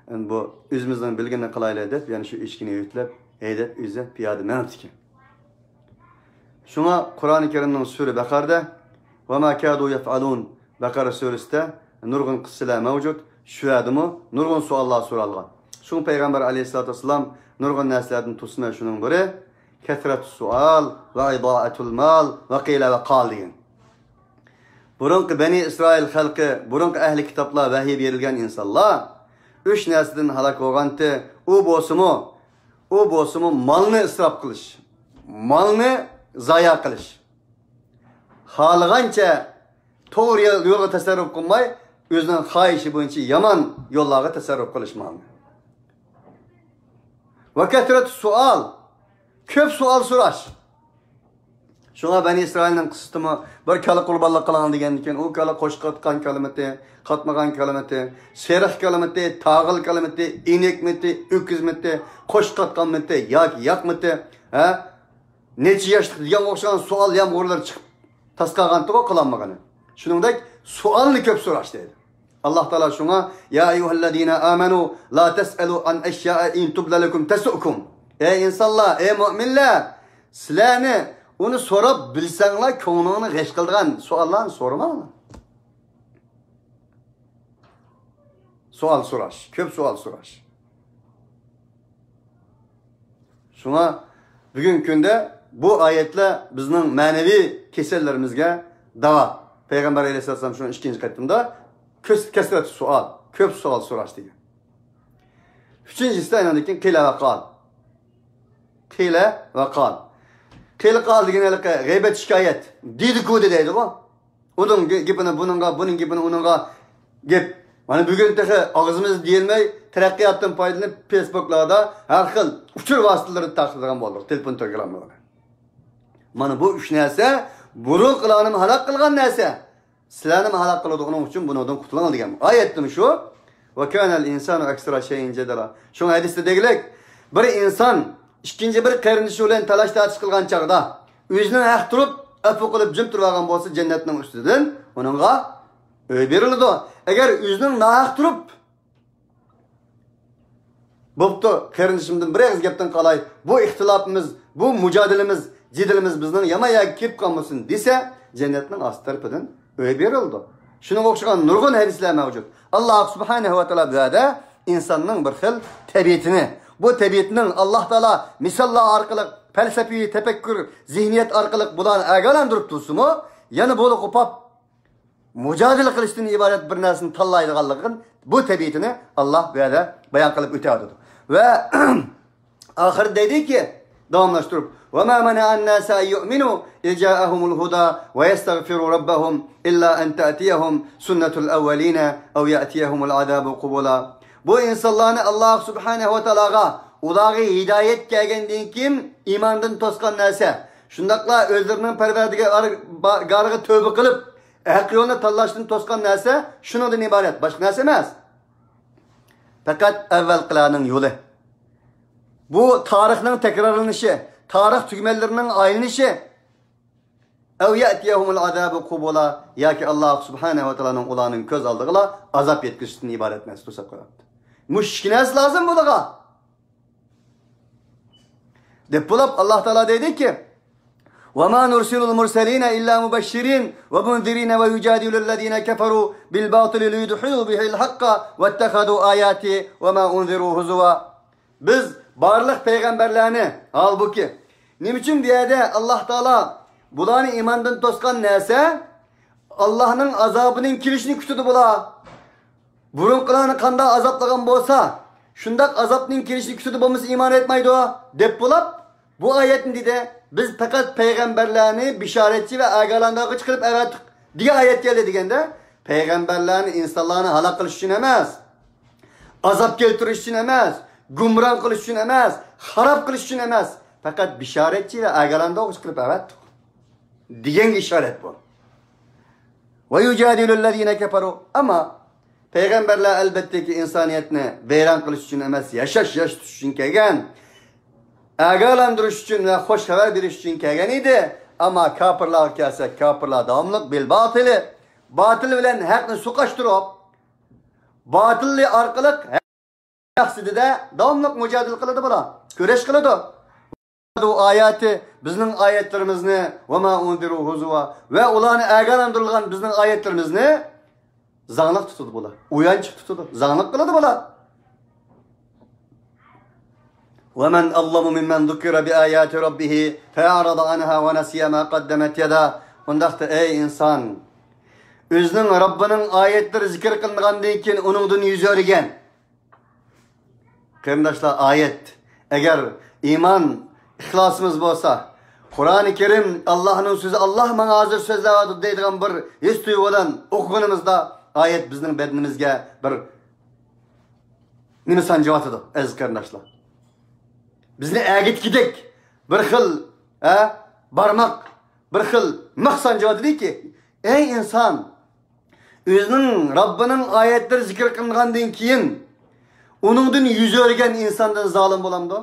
ئەمدى بۇ ئۆزىمىزنىڭ بىلگىنىنى قىلايلى دەپ، يەنە شۇ ئېشىكىنى يۆتلەپ، ھەيدەپ ئۆزى پىيادە مېڭىپتىكەن. شۇڭا قۇرئانى كەرىمنىڭ سۈرە بەقەرىدە، «وما كادوا يفعلون»، بەقەرە سۈرىسىدە نۇرغۇن قىسسىلەر مەۋجۇت. شۇ يەردىمۇ نۇرغۇن سوئاللار سورالغان. شۇڭا پەيغەمبەر ئەلەيھىسسالاتۇ ۋەسسالام نۇرغۇن نەرسىلەردىن توسما، شۇنىڭ بىرى كەسرەتۇ سوئال ۋە ئىزائەتۇل مال ۋە قىلە ۋە قال دېگەن. بۇرۇنقى بەنى ئىسرائىل خەلقى، بۇرۇنقى ئەھلى كىتابلار، ۋەھىي بېرىلگەن ئىنسانلار ئۈچ نەرسىدىن ھالاك بولغانتى. ئۇ بولسىمۇ، ئۇ بولسىمۇ مالنى ئىسراپ قىلىش، مالنى زايا قىلىش، خالىغانچە توغرا يولغا تەسەررۇپ قىلماي، ئۆزىنىڭ خاھىشى بويىچە يامان يوللارغا تەسەررۇپ قىلىش مالنى. ۋە كەسرەتۇ سوئال، كۆپ سوئال سوراش. شۇڭا بەنى ئىسرائىلنىڭ قىسسىسىدىمۇ بىر كالا قۇربانلىق قىلىڭ دېگەندىن كېيىن، ئۇ كالا قوشقا قاتقان كالىمىتى، قاتمىغان كالىمىتى، سېرىق كالىمىتى، تاغىل كالىمىتى، ئىنەكمىتى، ئۆكۈزمىتى، قوشقا قاتقانمىتى ياكى ياقمىتى، ھە؟ نەچچە ياشلىق دېگەنگە ئوخشىغان سوئال يامغۇرلىرى چىقىپ تاسقالغانتىغۇ قىلالمىغىنى. شۇنىڭدەك سوئالنى كۆپ سوراش دەيدۇ. ئاللاھ تائالا شۇڭا، يا ئەييۇھەللەزىنە ئامەنۇ لا تەسئەلۇ ئەن ئەشيائە ئىن تۇبدە لەكۇم تەسۇئكۇم. ئەي ئىنسانلار، ئەي مۆمىنلەر، سىلەرنى ئۇنى سوراپ بىلسەڭلار كۆڭلۈڭنى غەش قىلىدىغان سوئاللارنى سورىماڭلار. سوئال سوراش، كۆپ سوئال سوراش. شۇڭا بۈگۈنكى كۈندە بۇ ئايەتلەر بىزنىڭ مەنىۋى كېسەللىرىمىزگە داۋا. پەيغەمبەر ئەلەيھىسسالام شۇنىڭ ئىككىنچى قېتىمدا كەس-، كەسرەتۇ سوئال، كۆپ سوئال سوراش دېگەن. ئۈچىنچىسى ئاندىن كېيىن قىلە ۋە قال. قىلە ۋە قال. قىلە قال دېگەن ھېلىقى غەيبەت شىكايەت، دېدىكۇ دەيدىغۇ. ئۇنىڭ گېپىنى بۇنىڭغا، بۇنىڭ گېپىنى ئۇنىڭغا گەپ. مانا بۈگۈن تېخى ئاغزىمىز دېيەلمەي، تەرەققىياتتىن پايدىلىنىپ، فېيسبۇكلاردا ھەر خىل ئۇچۇر ۋاسىتىلىرىنى تارقىتىدىغان بولدۇق، تېلېفون تېلېگراممىلاردا. مانا بۇ ئۈچ نەرسە بۇرۇنقىلارنىمۇ ھالاك قىلغان نەرسە. سىلەرنىمۇ ھالاك قىلىدۇ، ئۇنىڭ ئۈچۈن بۇنىڭدىن قۇتۇلۇڭ دېگەن ئايەتتىمۇ شۇ. ۋە كانەل ئىنسانۇ ئەكسەرە شەيئىن جەدەلا. شۇڭا ھەدىستە دېگۈلەك، بىر ئىنسان ئىككىنچى بىر قېرىندىشى بىلەن تالاش-تارتىش قىلغان چاغدا، ئۆزىنىڭ ھەق تۇرۇپ، ئەپۇ قىلىپ جىم تۇرۇۋالغان بولسا، جەننەتنىڭ ئۈستىدىن ئۇنىڭغا ئۆي بېرىلىدۇ. ئەگەر ئۆزىنىڭ ناھەق تۇرۇپ، بوپتۇ، قېرىندىشىمدىن بىر ئېغىز گەپتىن قالاي، بۇ ئىختىلاپىمىز، بۇ مۇجادىلىمىز، جېدىلىمىز بىزنىڭ يامان يەرگە كېلىپ قالمىسۇن دېسە، جەننەتنىڭ ئاستى تەرىپىدىن ئۆي بېرىلىدۇ. شۇنىڭغا ئوخشىغان نۇرغۇن ھەدىسلەر مەۋجۇت. ئاللاھ سۇبھانەھۇ ۋە تائالا بۇ يەردە ئىنساننىڭ بىر خىل تەبىئىتىنى، بۇ تەبىئىتىنىڭ ئاللاھ تائالا مىساللار ئارقىلىق، پەلسەپىۋى تەپەككۇر، زېھنىيەت ئارقىلىق بۇلارنى ئاگاھلاندۇرۇپ تۇرسىمۇ، يەنە بولۇپ قوپاپ مۇجادىلە قىلىشتىن ئىبارەت بىر نەرسىنى تاللايدىغانلىقىنى، بۇ تەبىئىتىنى ئاللاھ بۇ يەردە بايان قىلىپ ئۆتۈۋاتىدۇ. ۋە ئاخىرى دەيدۇكى، داۋاملاشتۇرۇپ، وما منع الناس أن يؤمنوا إذ جاءهم الهدى ويستغفروا ربهم إلا أن تأتيهم سنة الأولين أو يأتيهم العذاب قبلا. بۇ ئىنسانلارنى ئاللاھ سۇبھانەھۇ ۋە تائالاغا، ئۇلارغا ھىدايەت كەلگەندىن كېيىن ئىماندىن توسقان نەرسە، شۇنداقلا ئۆزلىرىنىڭ پەرۋەردىگارىغا تۆبە قىلىپ، ھەق يولنى تاللاشتىن توسقان نەرسە شۇنىڭدىن ئىبارەت، باشقا نەرسە ئەمەس. پەقەت ئەۋۋەلقىلەرنىڭ يولى. بۇ تارىخنىڭ تەكرارلىنىشى، تارىخ تۈگمەنلىرىنىڭ ئايلىنىشى. أو يأتيهم العذاب قبلا، ياكى ئاللاھ سۇبھانەھۇ ۋە تائالانىڭ ئۇلارنىڭ كۆز ئالدىغىلا ئازاب يەتكۈزۈشتىن ئىبارەت نەرسە توساپ قويۇپتۇ. مۇشۇ ئىككى نەرسە لازىم بۇلارغا. دەپ بولۇپ، ئاللاھ تائالا دەيدىكى، وما نرسل المرسلين إلا مبشرين ومنذرين ويجادل الذين كفروا بالباطل ليدحضوا به الحق واتخذوا آياتي وما أنذروا هزوا. بىز بارلىق پەيغەمبەرلەرنى، ھالبۇكى، نېمە ئۈچۈن بۇ يەردە ئاللاھ تائالا بۇلارنى ئىماندىن توسقان نەرسە، ئاللاھنىڭ ئازابىنىڭ كېلىشىنى كۈتىدۇ بۇلار. بۇرۇنقىلارنى قانداق ئازابلىغان بولسا، شۇنداق ئازابنىڭ كېلىشىنى كۈتىدۇ، بولمىسا ئىمان ئېيتمايدۇ، دەپ بولۇپ، بۇ ئايەتنى دېدى، بىز پەقەت پەيغەمبەرلەرنى بىشارەتچى ۋە ئاگاھلاندۇرغۇچى قىلىپ ئەۋەتتۇق، دېگەن ئايەت كەلدى دېگەندە، پەيغەمبەرلەرنى ئىنسانلارنى ھالاك قىلىش ئۈچۈن ئەمەس، ئازاب كەلتۈرۈش ئۈچۈن ئەمەس، گۇمران قىلىش ئۈچۈن ئەمەس، خاراب قىلىش ئۈچۈن ئەمەس، پەقەت بىشارەتچى ۋە ئاگاھلاندۇرغۇچى قىلىپ ئەۋەتتۇق دېگەنگە ئىشارەت بۇ. ويجادل الذين كفروا. ئەمما پەيغەمبەرلەر ئەلبەتتىكى ئىنسانىيەتنى ۋەيران قىلىش ئۈچۈن ئەمەس، ياشاش، ياشىتىش ئۈچۈن كەلگەن، ئاگاھلاندۇرۇش ئۈچۈن ۋە خۇش خەۋەر بېرىش ئۈچۈن كەلگەن ئىدى. ئەمما كاپىرلارغا كەلسەك، كاپىرلار داۋاملىق بىل باتىلى، باتىل بىلەن ھەقنى سۇقاشتۇرۇپ، باتىلى ئارقىلىق ھەق مەقسىتىدە داۋاملىق مۇجادىلە قىلىدۇ بۇلار، كۈرەش قىلىدۇ. ئاياتى، بىزنىڭ ئايەتلىرىمىزنى، ۋە ما ئۇنزىرۇ ھۇزۇۋا، ۋە ئۇلارنى ئاگاھلاندۇرۇلغان بىزنىڭ ئايەتلىرىمىزنى زاڭلىق تۇتىدۇ بۇلار. ئۇيانچۇق تۇتىدۇ. زاڭلىق قىلىدۇ بۇلار. ومن أظلم ممن ذكر بآيات ربه فأعرض عنها ونسي ما قدمت يداه. ئۇنداقتا، ئەي ئىنسان، ئۆزىنىڭ رەببىنىڭ ئايەتلىرى زىكىر قىلىنغاندىن كېيىن ئۇنىڭدىن يۈز ئۆرۈگەن. قېرىنداشلار، ئايەت. ئەگەر ئىمان، ئىخلاسىمىز بولسا، قۇرئانى كەرىم ئاللاھنىڭ سۆزى، ئاللاھ ماڭا ھازىر سۆزلەۋاتىدۇ دەيدىغان بىر ھېس تۇيغۇ بىلەن ئوقۇغىنىمىزدا، ئايەت بىزنىڭ بەدىنىمىزگە بىر نېمە سانجىۋاتىدۇ، ئەزىز قېرىنداشلار. بىزنى ئەگىتكۈدەك بىر خىل، ھە، بارماق، بىر خىل مىخ سانجىۋاتىدۇكى، ئەي ئىنسان، ئۆزىنىڭ رەببىنىڭ ئايەتلىرى زىكىر قىلىنغاندىن كېيىن، ئۇنىڭدىن يۈز ئۆرۈگەن ئىنساندىن زالىم بولامدۇ؟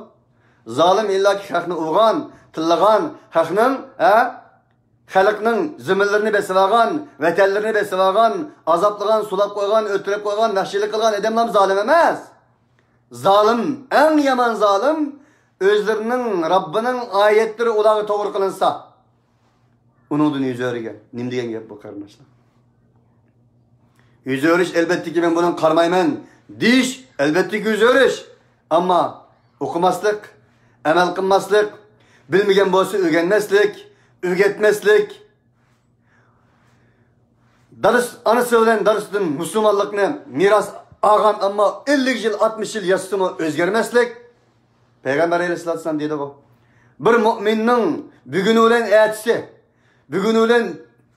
زالىم ئىللاكى خەقنى ئۇرغان، تىللىغان، خەقنىڭ، ھە، خەلقنىڭ زېمىنلىرىنى بېسىۋالغان، ۋەتەنلىرىنى بېسىۋالغان، ئازابلىغان، سولاپ قويغان، ئۆلتۈرۈپ قويغان، ۋەھشىيلىك قىلغان ئادەملەرمۇ زالىم ئەمەس. زالىم، ئەڭ يامان زالىم، ئۆزلىرىنىڭ رەببىنىڭ ئايەتلىرى ئۇلارغا توغرا قىلىنسا، ئۇنىڭدىن يۈز ئۆرۈگەن. نېمە دېگەن گەپ بۇ، قېرىنداشلار؟ يۈز ئۆرۈش، ئەلۋەتتىكى، مەن بۇنىڭغا قارىمايمەن دېيىش، ئەلۋەتتىكى، يۈز ئۆرۈش. ئەمما ئوقۇماسلىق، ئەمەل قىلماسلىق، بىلمىگەن بولسا ئۆگەنمەسلىك، ئۆگەتمەسلىك، دادىسى، ئانىسى بىلەن دادىسىدىن مۇسۇلمانلىقنى مىراس ئالغان، ئەمما ئەللىك يىل، ئاتمىش يىل ياشىسىمۇ ئۆزگەرمەسلىك. پەيغەمبەر ئەلەيھىسسالام دېدىغۇ، بىر مۇئمىننىڭ بۈگۈنى بىلەن ئەتىسى، بۈگۈنى بىلەن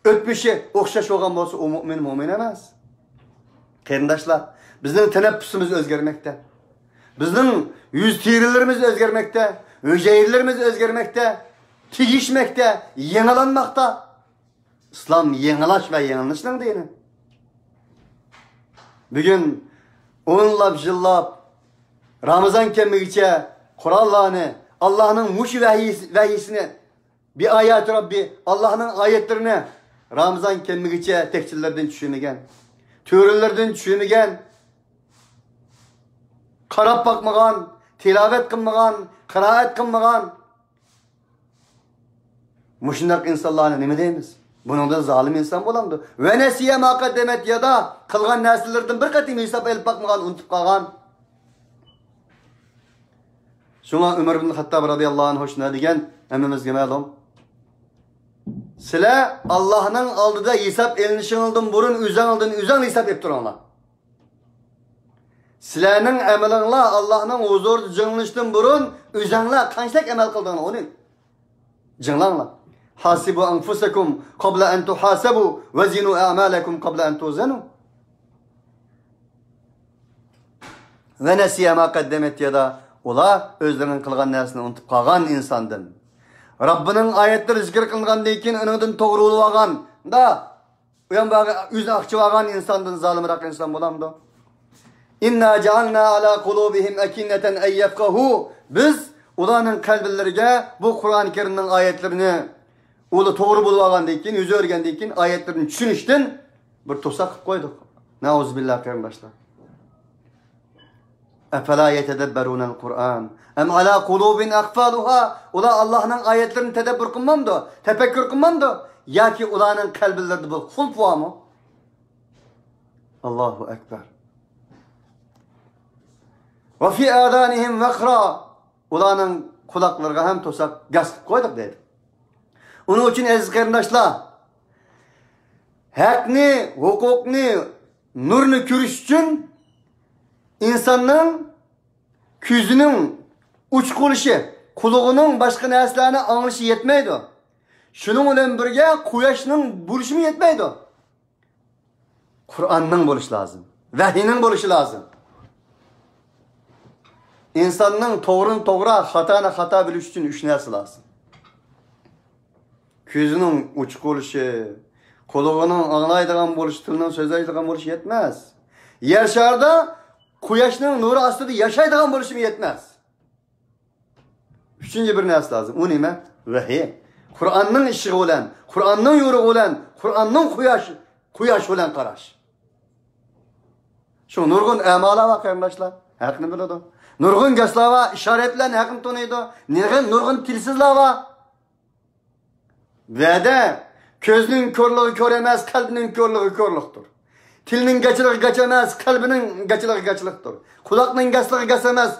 ئۆتمۈشى ئوخشاش بولغان بولسا، ئۇ مۇئمىن، مۇئمىن ئەمەس. قېرىنداشلار، بىزنىڭ تەنەپپۇسىمىز ئۆزگەرمەكتە. بىزنىڭ يۈز تېرىلىرىمىز ئۆزگەرمەكتە، ھۈجەيرىلىرىمىز ئۆزگەرمەكتە، تېگىشمەكتە، يېڭىلانماقتا. ئىسلام يېڭىلاش ۋە يېڭىلىنىشنىڭ دىنى. بۈگۈن ئونلاپ يىللاپ رامىزان كەلمىگۈچە قۇرئانلارنى، ئاللاھنىڭ مۇشۇ ۋەھىيسى، ۋەھىيسىنى، بىئاياتى رەببى، ئاللاھنىڭ ئايەتلىرىنى رامىزان كەلمىگۈچە تەھجۈدلەردىن چۈشۈرمىگەن، تۈرىلەردىن چۈشۈرمىگەن، قاراپ باقمىغان، تىلاۋەت قىلمىغان، قىرائەت قىلمىغان، مۇشۇنداق ئىنسانلارنى نېمە دەيمىز؟ بۇنىڭدىن زالىم ئىنسان بولامدۇ؟ ۋە نەسىيە ما قەددەمەت يەداه، قىلغان نەرسىلىرىدىن بىر قېتىم ھېساب ئېلىپ باقمىغان، ئۇنتۇپ قالغان. شۇڭا ئۆمەر ئىبن خەتتاب رەزىياللاھۇ ئەنھۇ شۇنداق دېگەن، ھەممىمىزگە مەلۇم. سىلەر ئاللاھنىڭ ئالدىدا ھېساب ئېلىنىشىڭلاردىن بۇرۇن ئۆزەڭلاردىن ئۆزەڭلار ھېساب ئېلىپ تۇرۇڭلار. سىلەرنىڭ ئەمىلىڭلار ئاللاھنىڭ ھۇزۇرىدا جىڭلىنىشتىن بۇرۇن ئۆزەڭلار قانچىلىك ئەمەل قىلدىڭلار، ئۇنى جىڭلاڭلار. حاسبوا أنفسكم قبل أن تحاسبوا وزنوا أعمالكم قبل أن توزنوا. ۋە نەسىيە ما قەددەمەت يەداه. ئۇلار ئۆزلىرىنىڭ قىلغان نەرسىنى ئۇنتۇپ قالغان ئىنساندىن. رەببىنىڭ ئايەتلىرى زىكىر قىلىنغاندىن كېيىن ئۇنىڭدىن توغرا بولۇۋالغان، دا، ئۇيان بارغا ئۆزىنى ئاقچىۋالغان ئىنساندىن زالىمراق ئىنسان بولامدۇ؟ إنا جعلنا على قلوبهم أكنة أن يفقهوه. بىز ئۇلارنىڭ قەلبلىرىگە بۇ قۇرئان كەرىمنىڭ ئايەتلىرىنى، ئۇلار توغرا بولۇۋالغاندىن كېيىن، يۈز ئۆرۈگەندىن كېيىن ئايەتلىرىنى چۈشىنىشتىن بىر توساق قىلىپ قويدۇق. نەئۇزۇبىللا، قېرىنداشلار. أفلا يتدبرون القرآن أم على قلوب أقفالها. ئۇلار ئاللاھنىڭ ئايەتلىرىنى تەدەببۇر قىلمامدۇ؟ تەپەككۇر قىلمامدۇ؟ ياكى ئۇلارنىڭ قەلبلىرىدە بىر قۇلپ بارمۇ؟ ئاللاھۇ ئەكبەر. وفي آذانهم وقرا. ئۇلارنىڭ قۇلاقلىرىغا ھەم توساق، گاس قىلىپ قويدۇق دەيدۇ. ئۇنىڭ ئۈچۈن، ئەزىز قېرىنداشلار، ھەقنى، ھوقۇقنى، نۇرنى كۆرۈش ئۈچۈن ئىنساننىڭ كۆزىنىڭ ئوچۇق بولۇشى، قۇلىقىنىڭ باشقا نەرسىلەرنى ئاڭلىشى يەتمەيدۇ. شۇنىڭ بىلەن بىرگە قۇياشنىڭ بولۇشىمۇ يەتمەيدۇ. قۇرئاننىڭ بولۇشى لازىم. ۋەھىينىڭ بولۇشى لازىم. ئىنساننىڭ توغرىنى توغرا، خاتانى خاتا بىلىش ئۈچۈن ئۈچ نەرسە لازىم. كۆزىنىڭ ئوچۇق بولۇشى، قۇلىقىنىڭ ئاڭلايدىغان بولۇشى، تىلىنىڭ سۆزلەيدىغان بولۇشى يەتمەس. يەر شارىدا قۇياشنىڭ نۇرى ئاستىدا ياشايدىغان بولۇشىمۇ يەتمەس. ئۈچىنچى بىر نەرسە لازىم. ئۇ نېمە؟ ۋەھىي. قۇرئاننىڭ ئىششىقى بىلەن، قۇرئاننىڭ يورۇقى بىلەن، قۇرئاننىڭ قۇياش، قۇياش بىلەن قاراش. شۇ نۇرغۇن ئەمالار بار، قېرىنداشلار. ھەقنى بىلىدۇ. نۇرغۇن گەسلار بار، ئىشارەت بىلەن ھەقنى تونۇيدۇ. نۇرغۇن، نۇرغۇن تىلسىزلار بار. ۋەدە، كۆزنىڭ كورلۇقى كور ئەمەس، قەلبنىڭ كورلۇقى كورلۇقتۇر. تىلنىڭ گاچىلىقى گاچ ئەمەس، قەلبنىڭ گاچىلىقى گاچلىقتۇر. قۇلاقنىڭ گاسلىقى گاس ئەمەس،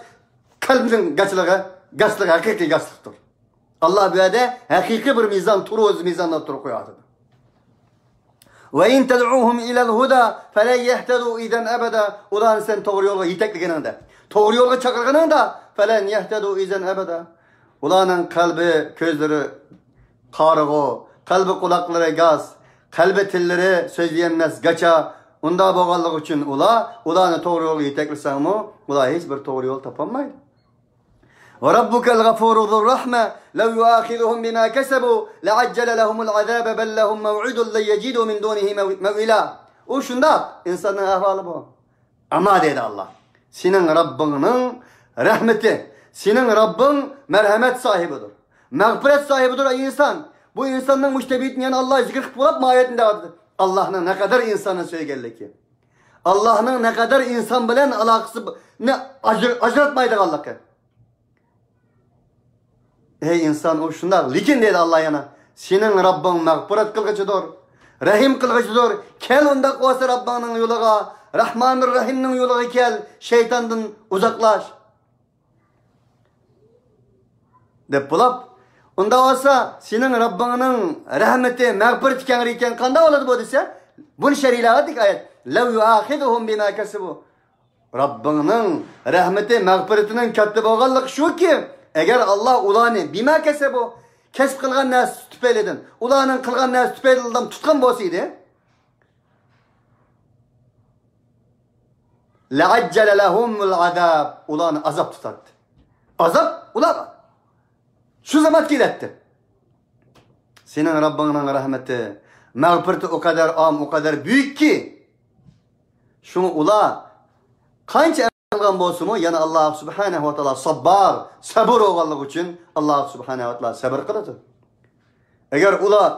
قەلبنىڭ گاچىلىقى گاسلىق، ھەقىقىي گاسلىقتۇر. ئاللا بۇ يەردە ھەقىقىي بىر مىزان، تۇرۇز مىزاندا تۇرۇپ قويۇۋاتىدۇ. وَإِن تَدْعُهُمْ إِلَى الْهُدَى فَلَنْ يَهْتَدُوا إِذًا أَبَدًا. ئۇلارنى سەن توغرا يولغا يېتەكلىگىنىڭدە، توغرا يولغا چاقىرغىنىڭدا، فَلَنْ يَهْتَدُوا إِذًا أَبَدًا. ئۇلارنىڭ قەلبى، كۆزلىرى قارىغۇ، قەلبى، قۇلاقلىرى گاس، قەلبى، تىللىرى سۆزلىيەلمەس گاچا. ئۇنداق بولغانلىقى ئۈچۈن ئۇلار، ئۇلارنى توغرا يولغا يېتەكلىسەڭمۇ، ئۇلار ھېچ بىر توغرا يول تاپالمايدۇ. وَرَبُّكَ الْغَفُورُ ذُو الرَّحْمَةِ لَوْ يُؤَاخِذُهُم بِمَا كَسَبُوا لَعَجَّلَ لَهُمُ الْعَذَابَ بَل لَّهُمْ مَوْعِدٌ لَّن يَجِدُوا مِن دُونِهِ مَوْ-، مَوْئِلًا. ئۇ شۇنداق، ئىنساننىڭ ئەھۋالى بۇ. ئەمما دەيدۇ ئاللا، سېنىڭ رەببىڭنىڭ رەھمىتى، سېنىڭ رەببىڭ مەرھەمەت ساھىبىدۇر، مەغپىرەت ساھىبىدۇر، ئەي ئىنسان. بۇ ئىنساننىڭ مۇشۇ تەبىئىتىنى يەنە ئاللا زىكىر قىلىپ بولۇپ، ماھىيەتنى دەۋاتىدۇ. ئاللانىڭ نەقەدەر ئىنساننى سۆيگەنلىكى، ئاللانىڭ نەقەدەر ئىنسان بىلەن ئالاقىسىنى ئاجر-، ئاجراتمايدىغانلىقى. ئەي ئىنسان، ئۇ شۇنداق، لېكىن دەيدۇ ئاللا يەنە، سېنىڭ رەببىڭ مەغپىرەت قىلغۇچىدۇر، رەھىم قىلغۇچىدۇر. كەل ئۇنداق بولسا رەببىڭنىڭ يولىغا، رەھمانىر رەھىمنىڭ يولىغا كەل، شەيتاندىن ئۇزاقلاش. دەپ بولاپ، ئۇنداق بولسا سېنىڭ رەببىڭنىڭ رەھمىتى، مەغپىرىتى كەڭرى ئىكەن، قانداق بولىدۇ بۇ دېسە، بۇنى شەرھلەۋاتىدۇ ئايەت. لَوْ يُؤَاخِذُهُم بِمَا كَسَبُوا. رەببىڭنىڭ رەھمىتى، مەغپىرىتىنىڭ كاتتا بولغانلىقى شۇكى، ئەگەر ئاللا ئۇلارنى بىما كەسەبۇ، كەسىپ قىلغان نەرسىسى تۈپەيلىدىن، ئۇلارنىڭ قىلغان نەرسىسى تۈپەيلىدىن تۇتقان بولسا ئىدى، لەئەججەلە لەھۇمۇل ئازاب، ئۇلارنى ئازاب تۇتاتتى. ئازاب ئۇلارغا شۇ زامان كېلەتتى. سېنىڭ رەببىڭنىڭ رەھمىتى، مەغپىرىتى ئۇ قەدەر ئام، ئۇ قەدەر بۈيۈككى، شۇڭا ئۇلار قانچە ئەمەل قىلغان بولسىمۇ، يەنە ئاللا سۇبھانەھۇ ۋە تائالا ساببار، سەبۇر بولغانلىقى ئۈچۈن ئاللا سۇبھانەھۇ ۋە تائالا سەبر قىلىدۇ. ئەگەر ئۇلار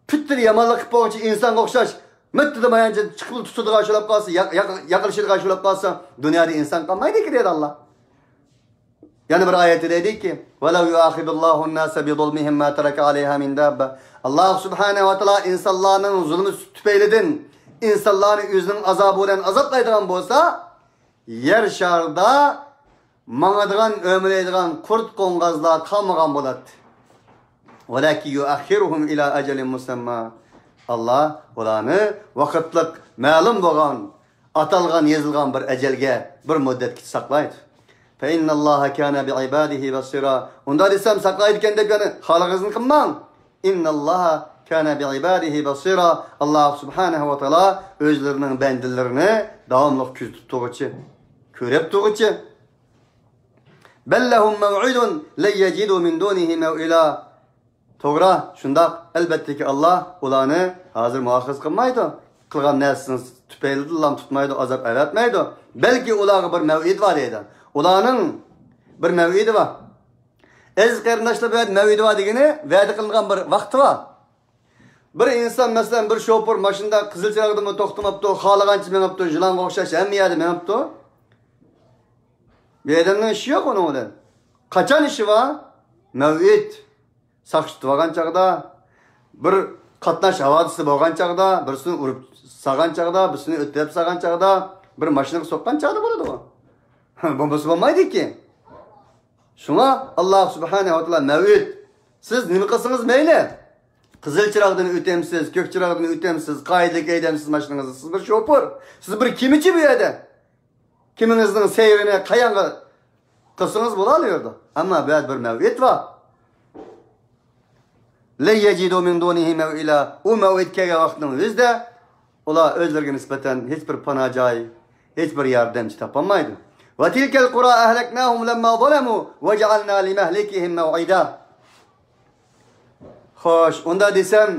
پۈتتىن يامانلىق قىلىپ بولغۇچە ئىنسانغا ئوخشاش، مىتتىدە مايانچە چىقىپ تۇتىدىغان شۇلاپ قالسا، ياق-، ياق-، ياقلىشىدىغان شۇلاپ قالسا، دۇنيادا ئىنسان قالمايدىكى دەيدۇ ئاللا. يەنە بىر ئايەتتە دەيدۇكى، ولو يؤاخذ الله الناس بظلمهم ما ترك عليها من دابة. ئاللا سۇبھانەھۇ ۋە تائالا ئىنسانلارنىڭ زۇلمى تۈپەيلىدىن ئىنسانلارنى ئۆزىنىڭ ئازابى بىلەن ئازابلايدىغان بولسا، يەر شارىدا ماڭىدىغان، ئۆمىلەيدىغان قۇرت قوڭغازلار قالمىغان بولاتتى. ولكن يؤخرهم إلى أجل مسمى. ئاللا ئۇلارنى ۋاقىتلىق مەلۇم بولغان، ئاتالغان، يېزىلغان بىر ئەجەلگە، بىر مۇددەتكىچە ساقلايدۇ. فإن الله كان بعباده بصيرا. ئۇنداق دېسەم ساقلايدىكەن دەپ يەنە خالىغىنىڭىزنى قىلماڭ. إن الله كان بعباده بصيرا. ئاللا سۇبھانەھۇ ۋە تائالا ئۆزلىرىنىڭ بەندىلىرىنى داۋاملىق كۆزىتىپ تۇرغۇچى، كۆرۈپ تۇرغۇچى. بل لهم موعد لن يجدوا من دونه موئلا. توغرا، شۇنداق، ئەلۋەتتىكى، ئاللا ئۇلارنى ھازىر مۇئاخىزە قىلمايدۇ. قىلغان نەرسىسىنىڭ تۈپەيلىدىنلا تۇتمايدۇ، ئازاب ئەۋەتمەيدۇ. بەلكى ئۇلارغا بىر مەۋئىد بار دەيدۇ. ئۇلارنىڭ بىر مەۋئىدى بار. ئەزىز قېرىنداشلار، بۇ يەردە مەۋئىدى بار دېگىنى ۋەدە قىلىنغان بىر ۋاقتى بار. بىر ئىنسان، مەسىلەن، بىر شوپۇر ماشىنىدا قىزىل چىراغدىمۇ توختىماپتۇ، خالىغانچە مېڭىپتۇ، يىلانغا ئوخشاش ھەممە يەردە مېڭىپتۇ. بۇ ئادەمنىڭ ئىشى يوق ئۇنىڭ بىلەن. قاچان ئىشى بار؟ مەۋئىد. ساقچى تۇتۇۋالغان چاغدا، بىر قاتناش ھاۋادىسى بولغان چاغدا، بىرسىنى ئۇرۇپ سالغان چاغدا، بىرسىنى ئۆتۈپ سالغان چاغدا، بىر ماشىنىغا سوققان چاغدا بولىدىغۇ. بولمىسا بولمايدىكى. شۇڭا ئاللا سۇبھانەھۇ ۋە تائالا مەۋئىد. سىز نېمە قىلسىڭىز مەيلى. قىزىل چىراغدىن ئۆتەمسىز، كۆك چىراغدىن ئۆتەمسىز، قائىدىلىك ھەيدەمسىز ماشىنىڭىزنى، سىز بىر شوپۇر، سىز بىر كېمىچى بۇ يەردە. كېمىڭىزنىڭ سەيرىنى قايانغا قىلسىڭىز بولالىۋېرىدۇ. ئەمما بۇ يەردە بىر مەۋئىد بار. لن يجدوا من دونه موئلا. ئۇ مەۋئىد كەلگەن ۋاقىتنىڭ ئۆزىدە ئۇلار ئۆزلىرىگە نىسبەتەن ھېچ بىر پانا جاي، ھېچ بىر ياردەمچى تاپالمايدۇ. وتلك القرى أهلكناهم لما ظلموا وجعلنا لمهلكهم موعدا. خوش، ئۇنداق دېسەم،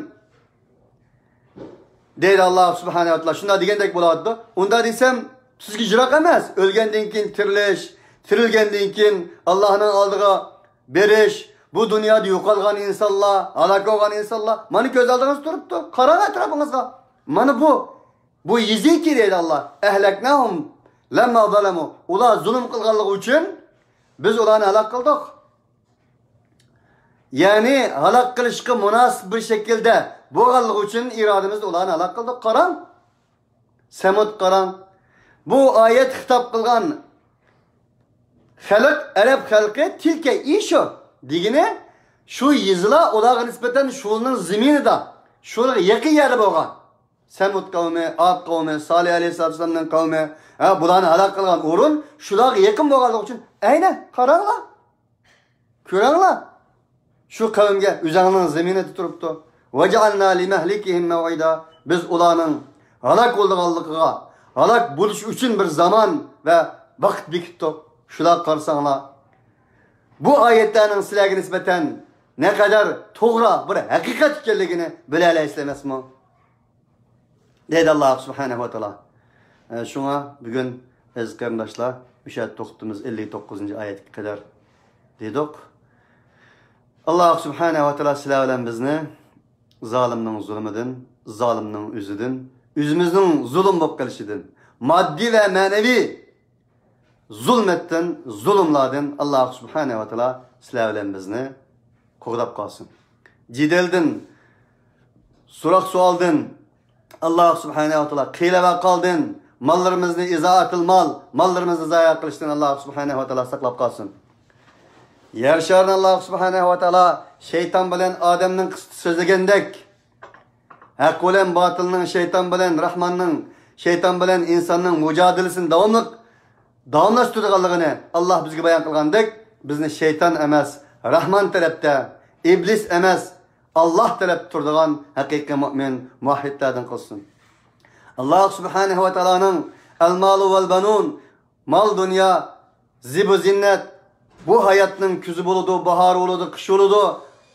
دەيدۇ ئاللا سۇبھانەھۇ ۋە تائالا، شۇنداق دېگەندەك بولۇۋاتىدۇ. ئۇنداق دېسەم، سىزگە يىراق ئەمەس، ئۆلگەندىن كېيىن تىرىلىش، تىرىلگەندىن كېيىن ئاللانىڭ ئالدىغا بېرىش، بۇ دۇنيادا يوقالغان ئىنسانلار، ھالاك بولغان ئىنسانلار مانا كۆز ئالدىڭىزدا تۇرۇپتۇ. قاراڭ ئەتراپىڭىزغا. مانا بۇ، بۇ يېزىكى دەيدۇ ئاللا. أهلكناهم لما ظلموا. ئۇلار زۇلۇم قىلغانلىقى ئۈچۈن بىز ئۇلارنى ھالاك قىلدۇق. يەنى ھالاك قىلىشقا مۇناسىپ بىر شەكىلدە بولغانلىقى ئۈچۈن ئىرادىمىزدە ئۇلارنى ھالاك قىلدۇق. قاراڭ، سەمۇد قاراڭ. بۇ ئايەت خىتاب قىلغان خەلق، ئەرەب خەلقى، تىلكە ئىشۇ دېگىنى شۇ يېزىلار ئۇلارغا نىسبەتەن شۇنىڭ زېمىنىدا، شۇلارغا يېقىن يەردە بولغان. سەمۇد قەۋمى، ئاد قەۋمى، سالىھ ئەلەيھىسسالامنىڭ قەۋمى، ھە، بۇلارنى ھالاك قىلغان ئورۇن شۇلارغا يېقىن بولغانلىقى ئۈچۈن، ئەينە، قاراڭلار، كۆرۈڭلار. شۇ قەۋمگە ئۆزۈڭنىڭ زېمىنىدا تۇرۇپتۇ. وجعلنا لمهلكهم موعدا. بىز ئۇلارنىڭ ھالاك بولىدىغانلىقىغا، ھالاك بولۇش ئۈچۈن بىر زامان ۋە ۋاقىت بېكىتتۇق. شۇلار قارىساڭلار، بۇ ئايەتلەرنىڭ سىلەرگە نىسبەتەن نەقەدەر توغرا بىر ھەقىقەت ئىكەنلىكىنى بىلەلەيسىلەر ئەمەسمۇ؟ دەيدۇ ئاللا سۇبھانەھۇ ۋە تائالا. ئە، شۇڭا بۈگۈن، ئەزىز قېرىنداشلار، ئۆشە توختىمىز ئەللىك توققۇزىنچى ئايەتكە قەدەر دېدۇق. ئاللا سۇبھانەھۇ ۋە تائالا سىلەر بىلەن بىزنى زالىمنىڭ زۇلمىدىن، زالىمنىڭ ئۆزىدىن، ئۆزىمىزنىڭ زۇلۇم بولۇپ قېلىشىدىن، ماددىي ۋە مەنىۋى زۇلمەتتىن، زۇلۇملاردىن ئاللا سۇبھانەھۇ ۋە تائالا سىلەر بىلەن بىزنى قوغداپ قالسۇن. جېدەلدىن، سوراق-سوئالدىن، ئاللا سۇبھانەھۇ ۋە تائالا قىيىل ۋە قالدىن، ماللىرىمىزنى، ئىزائەتىل مال، ماللىرىمىزنى زايە قىلىشتىن ئاللا سۇبھانەھۇ ۋە تائالا ساقلاپ قالسۇن. يەر شارىنى ئاللا سۇبھانەھۇ ۋە تائالا شەيتان بىلەن ئادەمنىڭ قىسسىسى سۆزلىگەندەك، ھەق بىلەن باتىلنىڭ، شەيتان بىلەن راھماننىڭ، شەيتان بىلەن ئىنساننىڭ مۇجادىلىسىنى داۋاملىق، داۋاملاشتۇرىدىغانلىقىنى ئاللا بىزگە بايان قىلغاندەك، بىزنى شەيتان ئەمەس، راھمان تەرەپتە، ئىبلىس ئەمەس، ئاللا تەرەپتە تۇرىدىغان ھەقىقىي مۇئمىن، مۇۋەھھىدلەردىن قىلسۇن. ئاللا سۇبھانەھۇ ۋە تائالانىڭ ئەلمالۇ ۋەلبەنۇن، مال-دۇنيا، زىبۇ-زىننەت، بۇ ھاياتنىڭ كۈزى بولىدۇ، باھارى بولىدۇ، قىشى بولىدۇ.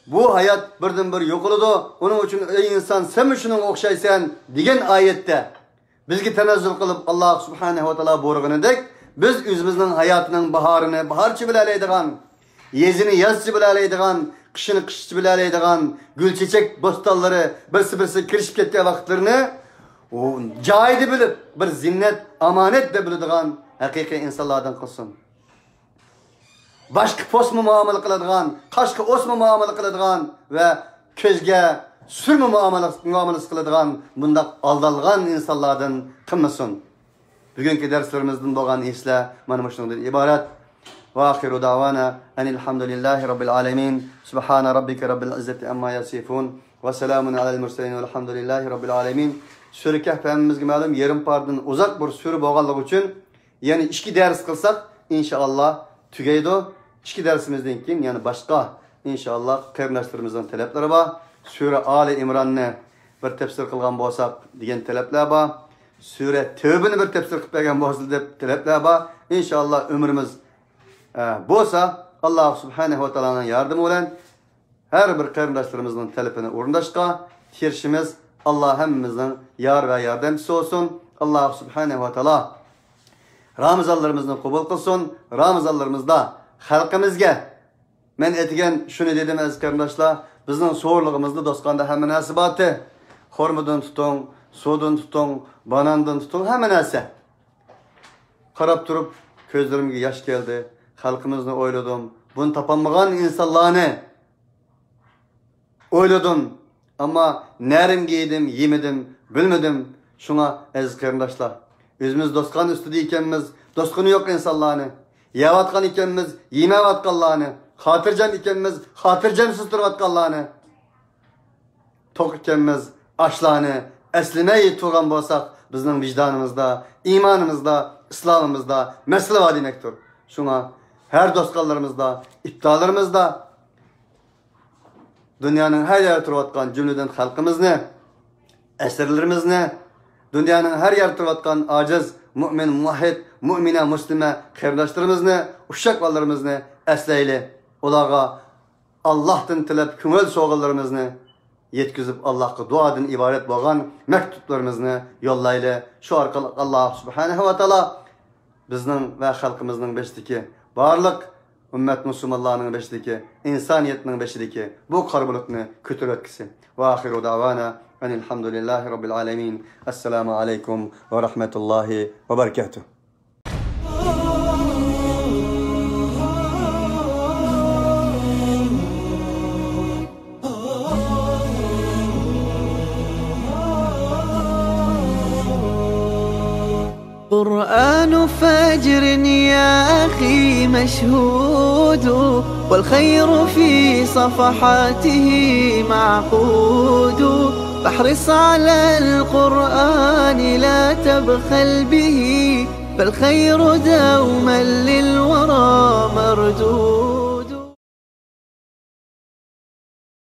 بۇ ھايات بىردىنبىر يوقىلىدۇ. ئۇنىڭ ئۈچۈن، ئەي ئىنسان، سەنمۇ شۇنىڭغا ئوخشايسەن، دېگەن ئايەتتە بىزگە تەنەززۇل قىلىپ، ئاللا سۇبھانەھۇ ۋە تائالا بۇيرۇغىنىدەك، بىز ئۆزىمىزنىڭ ھاياتىنىڭ باھارىنى باھارچە بىلەلەيدىغان، يېزىنى يازچە بىلەلەيدىغان، قىشىنى قىشچە بىلەلەيدىغان، گۈل-چېچەك بوستانلىرى بىرسى-بىرسىگە كىرىشىپ كەتكەن ۋاقىتلىرىنى ئۇ جايىدا بىلىپ، بىر زىننەت، ئامانەت دەپ بىلىدىغان ھەقىقىي ئىنسانلاردىن قىلسۇن. باشقا پوستمۇ مۇئامىلە قىلىدىغان، قاشقا ئوسما مۇئامىلە قىلىدىغان ۋە كۆزگە سۈرمە مۇئامىلە، مۇئامىلىسى قىلىدىغان بۇنداق ئالدالغان ئىنسانلاردىن قىلمىسۇن. بۈگۈنكى دەرسلىرىمىزدىن بولغان ھېسلەر مانا مۇشۇنىڭدىن ئىبارەت. وآخر دعوانا أن الحمد لله رب العالمين. سبحان ربك رب العزة عما يصفون. وسلام على المرسلين والحمد لله رب العالمين. سۈرە كەھپ ھەممىمىزگە مەلۇم، يېرىم پارىدىن ئۇزاق بىر سۈرە بولغانلىقى ئۈچۈن، يەنە ئىككى دەرس قىلساق، ئىنشائاللا، تۈگەيدۇ. ئىككى دەرسىمىزدىن كېيىن يەنە باشقا، ئىنشائاللا، قېرىنداشلىرىمىزنىڭ تەلەپلىرى بار. سۈرە ئالى ئىمراننى بىر تەپسىر قىلغان بولساق دېگەن تەلەپلەر بار. سۈرە تەۋبىنى بىر تەپسىر قىلىپ بەرگەن بولسا دەپ تەلەپلەر بار. ئىنشائاللا، ئۆمرىمىز، ئە، بولسا، ئاللا سۇبھانەھۇ ۋە تائالانىڭ ياردىمى بىلەن ھەر بىر قېرىنداشلىرىمىزنىڭ تەلىپىنى ئورۇنداشقا تىرىشىمىز. ئاللا ھەممىمىزنىڭ يار ۋە ياردەمچىسى بولسۇن. ئاللا سۇبھانەھۇ ۋە تائالا رامىزانلىرىمىزنى قوبۇل قىلسۇن. رامىزانلىرىمىزدا خەلقىمىزگە، مەن ئېيتكەن شۇنى دېدىم، ئەزىز قېرىنداشلار، بىزنىڭ سورۇنلۇقىمىزدا، دوستخانىدا ھەممە نەرسە بارتى. خورمىدىن تۇتۇڭ، سۇدىن تۇتۇڭ، باناندىن تۇتۇڭ، ھەممە نەرسە. قاراپ تۇرۇپ كۆزلىرىمگە ياش كەلدى. خەلقىمىزنى ئويلىدىم. بۇنى تاپالمىغان ئىنسانلارنى ئويلىدىم. ئەمما نەرىمگە يېدىم، يېمىدىم، بىلمىدىم. شۇڭا، ئەزىز قېرىنداشلار، ئۆزىمىز دوستخانا ئۈستىدە ئىكەنمىز، دوستخانا يوق ئىنسانلارنى، يەۋاتقان ئىكەنمىز، يېمەيۋاتقانلارنى، خاتىرجەم ئىكەنمىز، خاتىرجەمسىز تۇرۇۋاتقانلارنى، توق ئىكەنمىز، ئاشلارنى ئەسلىمەي تۇرغان بولساق، بىزنىڭ ۋىجدانىمىزدا، ئىمانىمىزدا، ئىسلامىمىزدا مەسىلە بار دېمەكتۇر. شۇڭا ھەر دوستخانىلىرىمىزدا، ئىپتارلىرىمىزدا دۇنيانىڭ ھەر يەردە تۇرۇۋاتقان، جۈملىدىن خەلقىمىزنى، ئەسىرلىرىمىزنى، دۇنيانىڭ ھەر يەردە تۇرۇۋاتقان ئاجىز مۇئمىن، مۇۋەھھىد، مۇئمىنە، مۇسلىمە قېرىنداشلىرىمىزنى، ئۇششاق بالىلىرىمىزنى ئەسلەيلى. ئۇلارغا ئاللاھتىن تىلەپ كۆڭۈل سوۋغىلىرىمىزنى يەتكۈزۈپ، ئاللاھقا دۇئادىن ئىبارەت بولغان مەكتۇپلىرىمىزنى يوللايلى. شۇ ئارقىلىق ئاللاھ سۇبھانەھۇ ۋە تائالا بىزنىڭ ۋە خەلقىمىزنىڭ بېشىدىكى بارلىق ئۈممەت مۇسۇلمانلارنىڭ بېشىدىكى، ئىنسانىيەتنىڭ بېشىدىكى بۇ قارا بۇلۇتنى كۆتۈرۈۋەتكىسى. ۋە ئاخىرۇ دەۋانا ئەنىل ھەمدۇلىللاھى رەببىل ئالەمىن. ئەسسالامۇ ئەلەيكۇم ۋە رەھمەتۇللاھى ۋە بەرىكاتۇھ. قرآن فجر يا أخي مشهود، والخير في صفحاته معقود. فاحرص على القرآن لا تبخل به، فالخير دوما للورى مردود.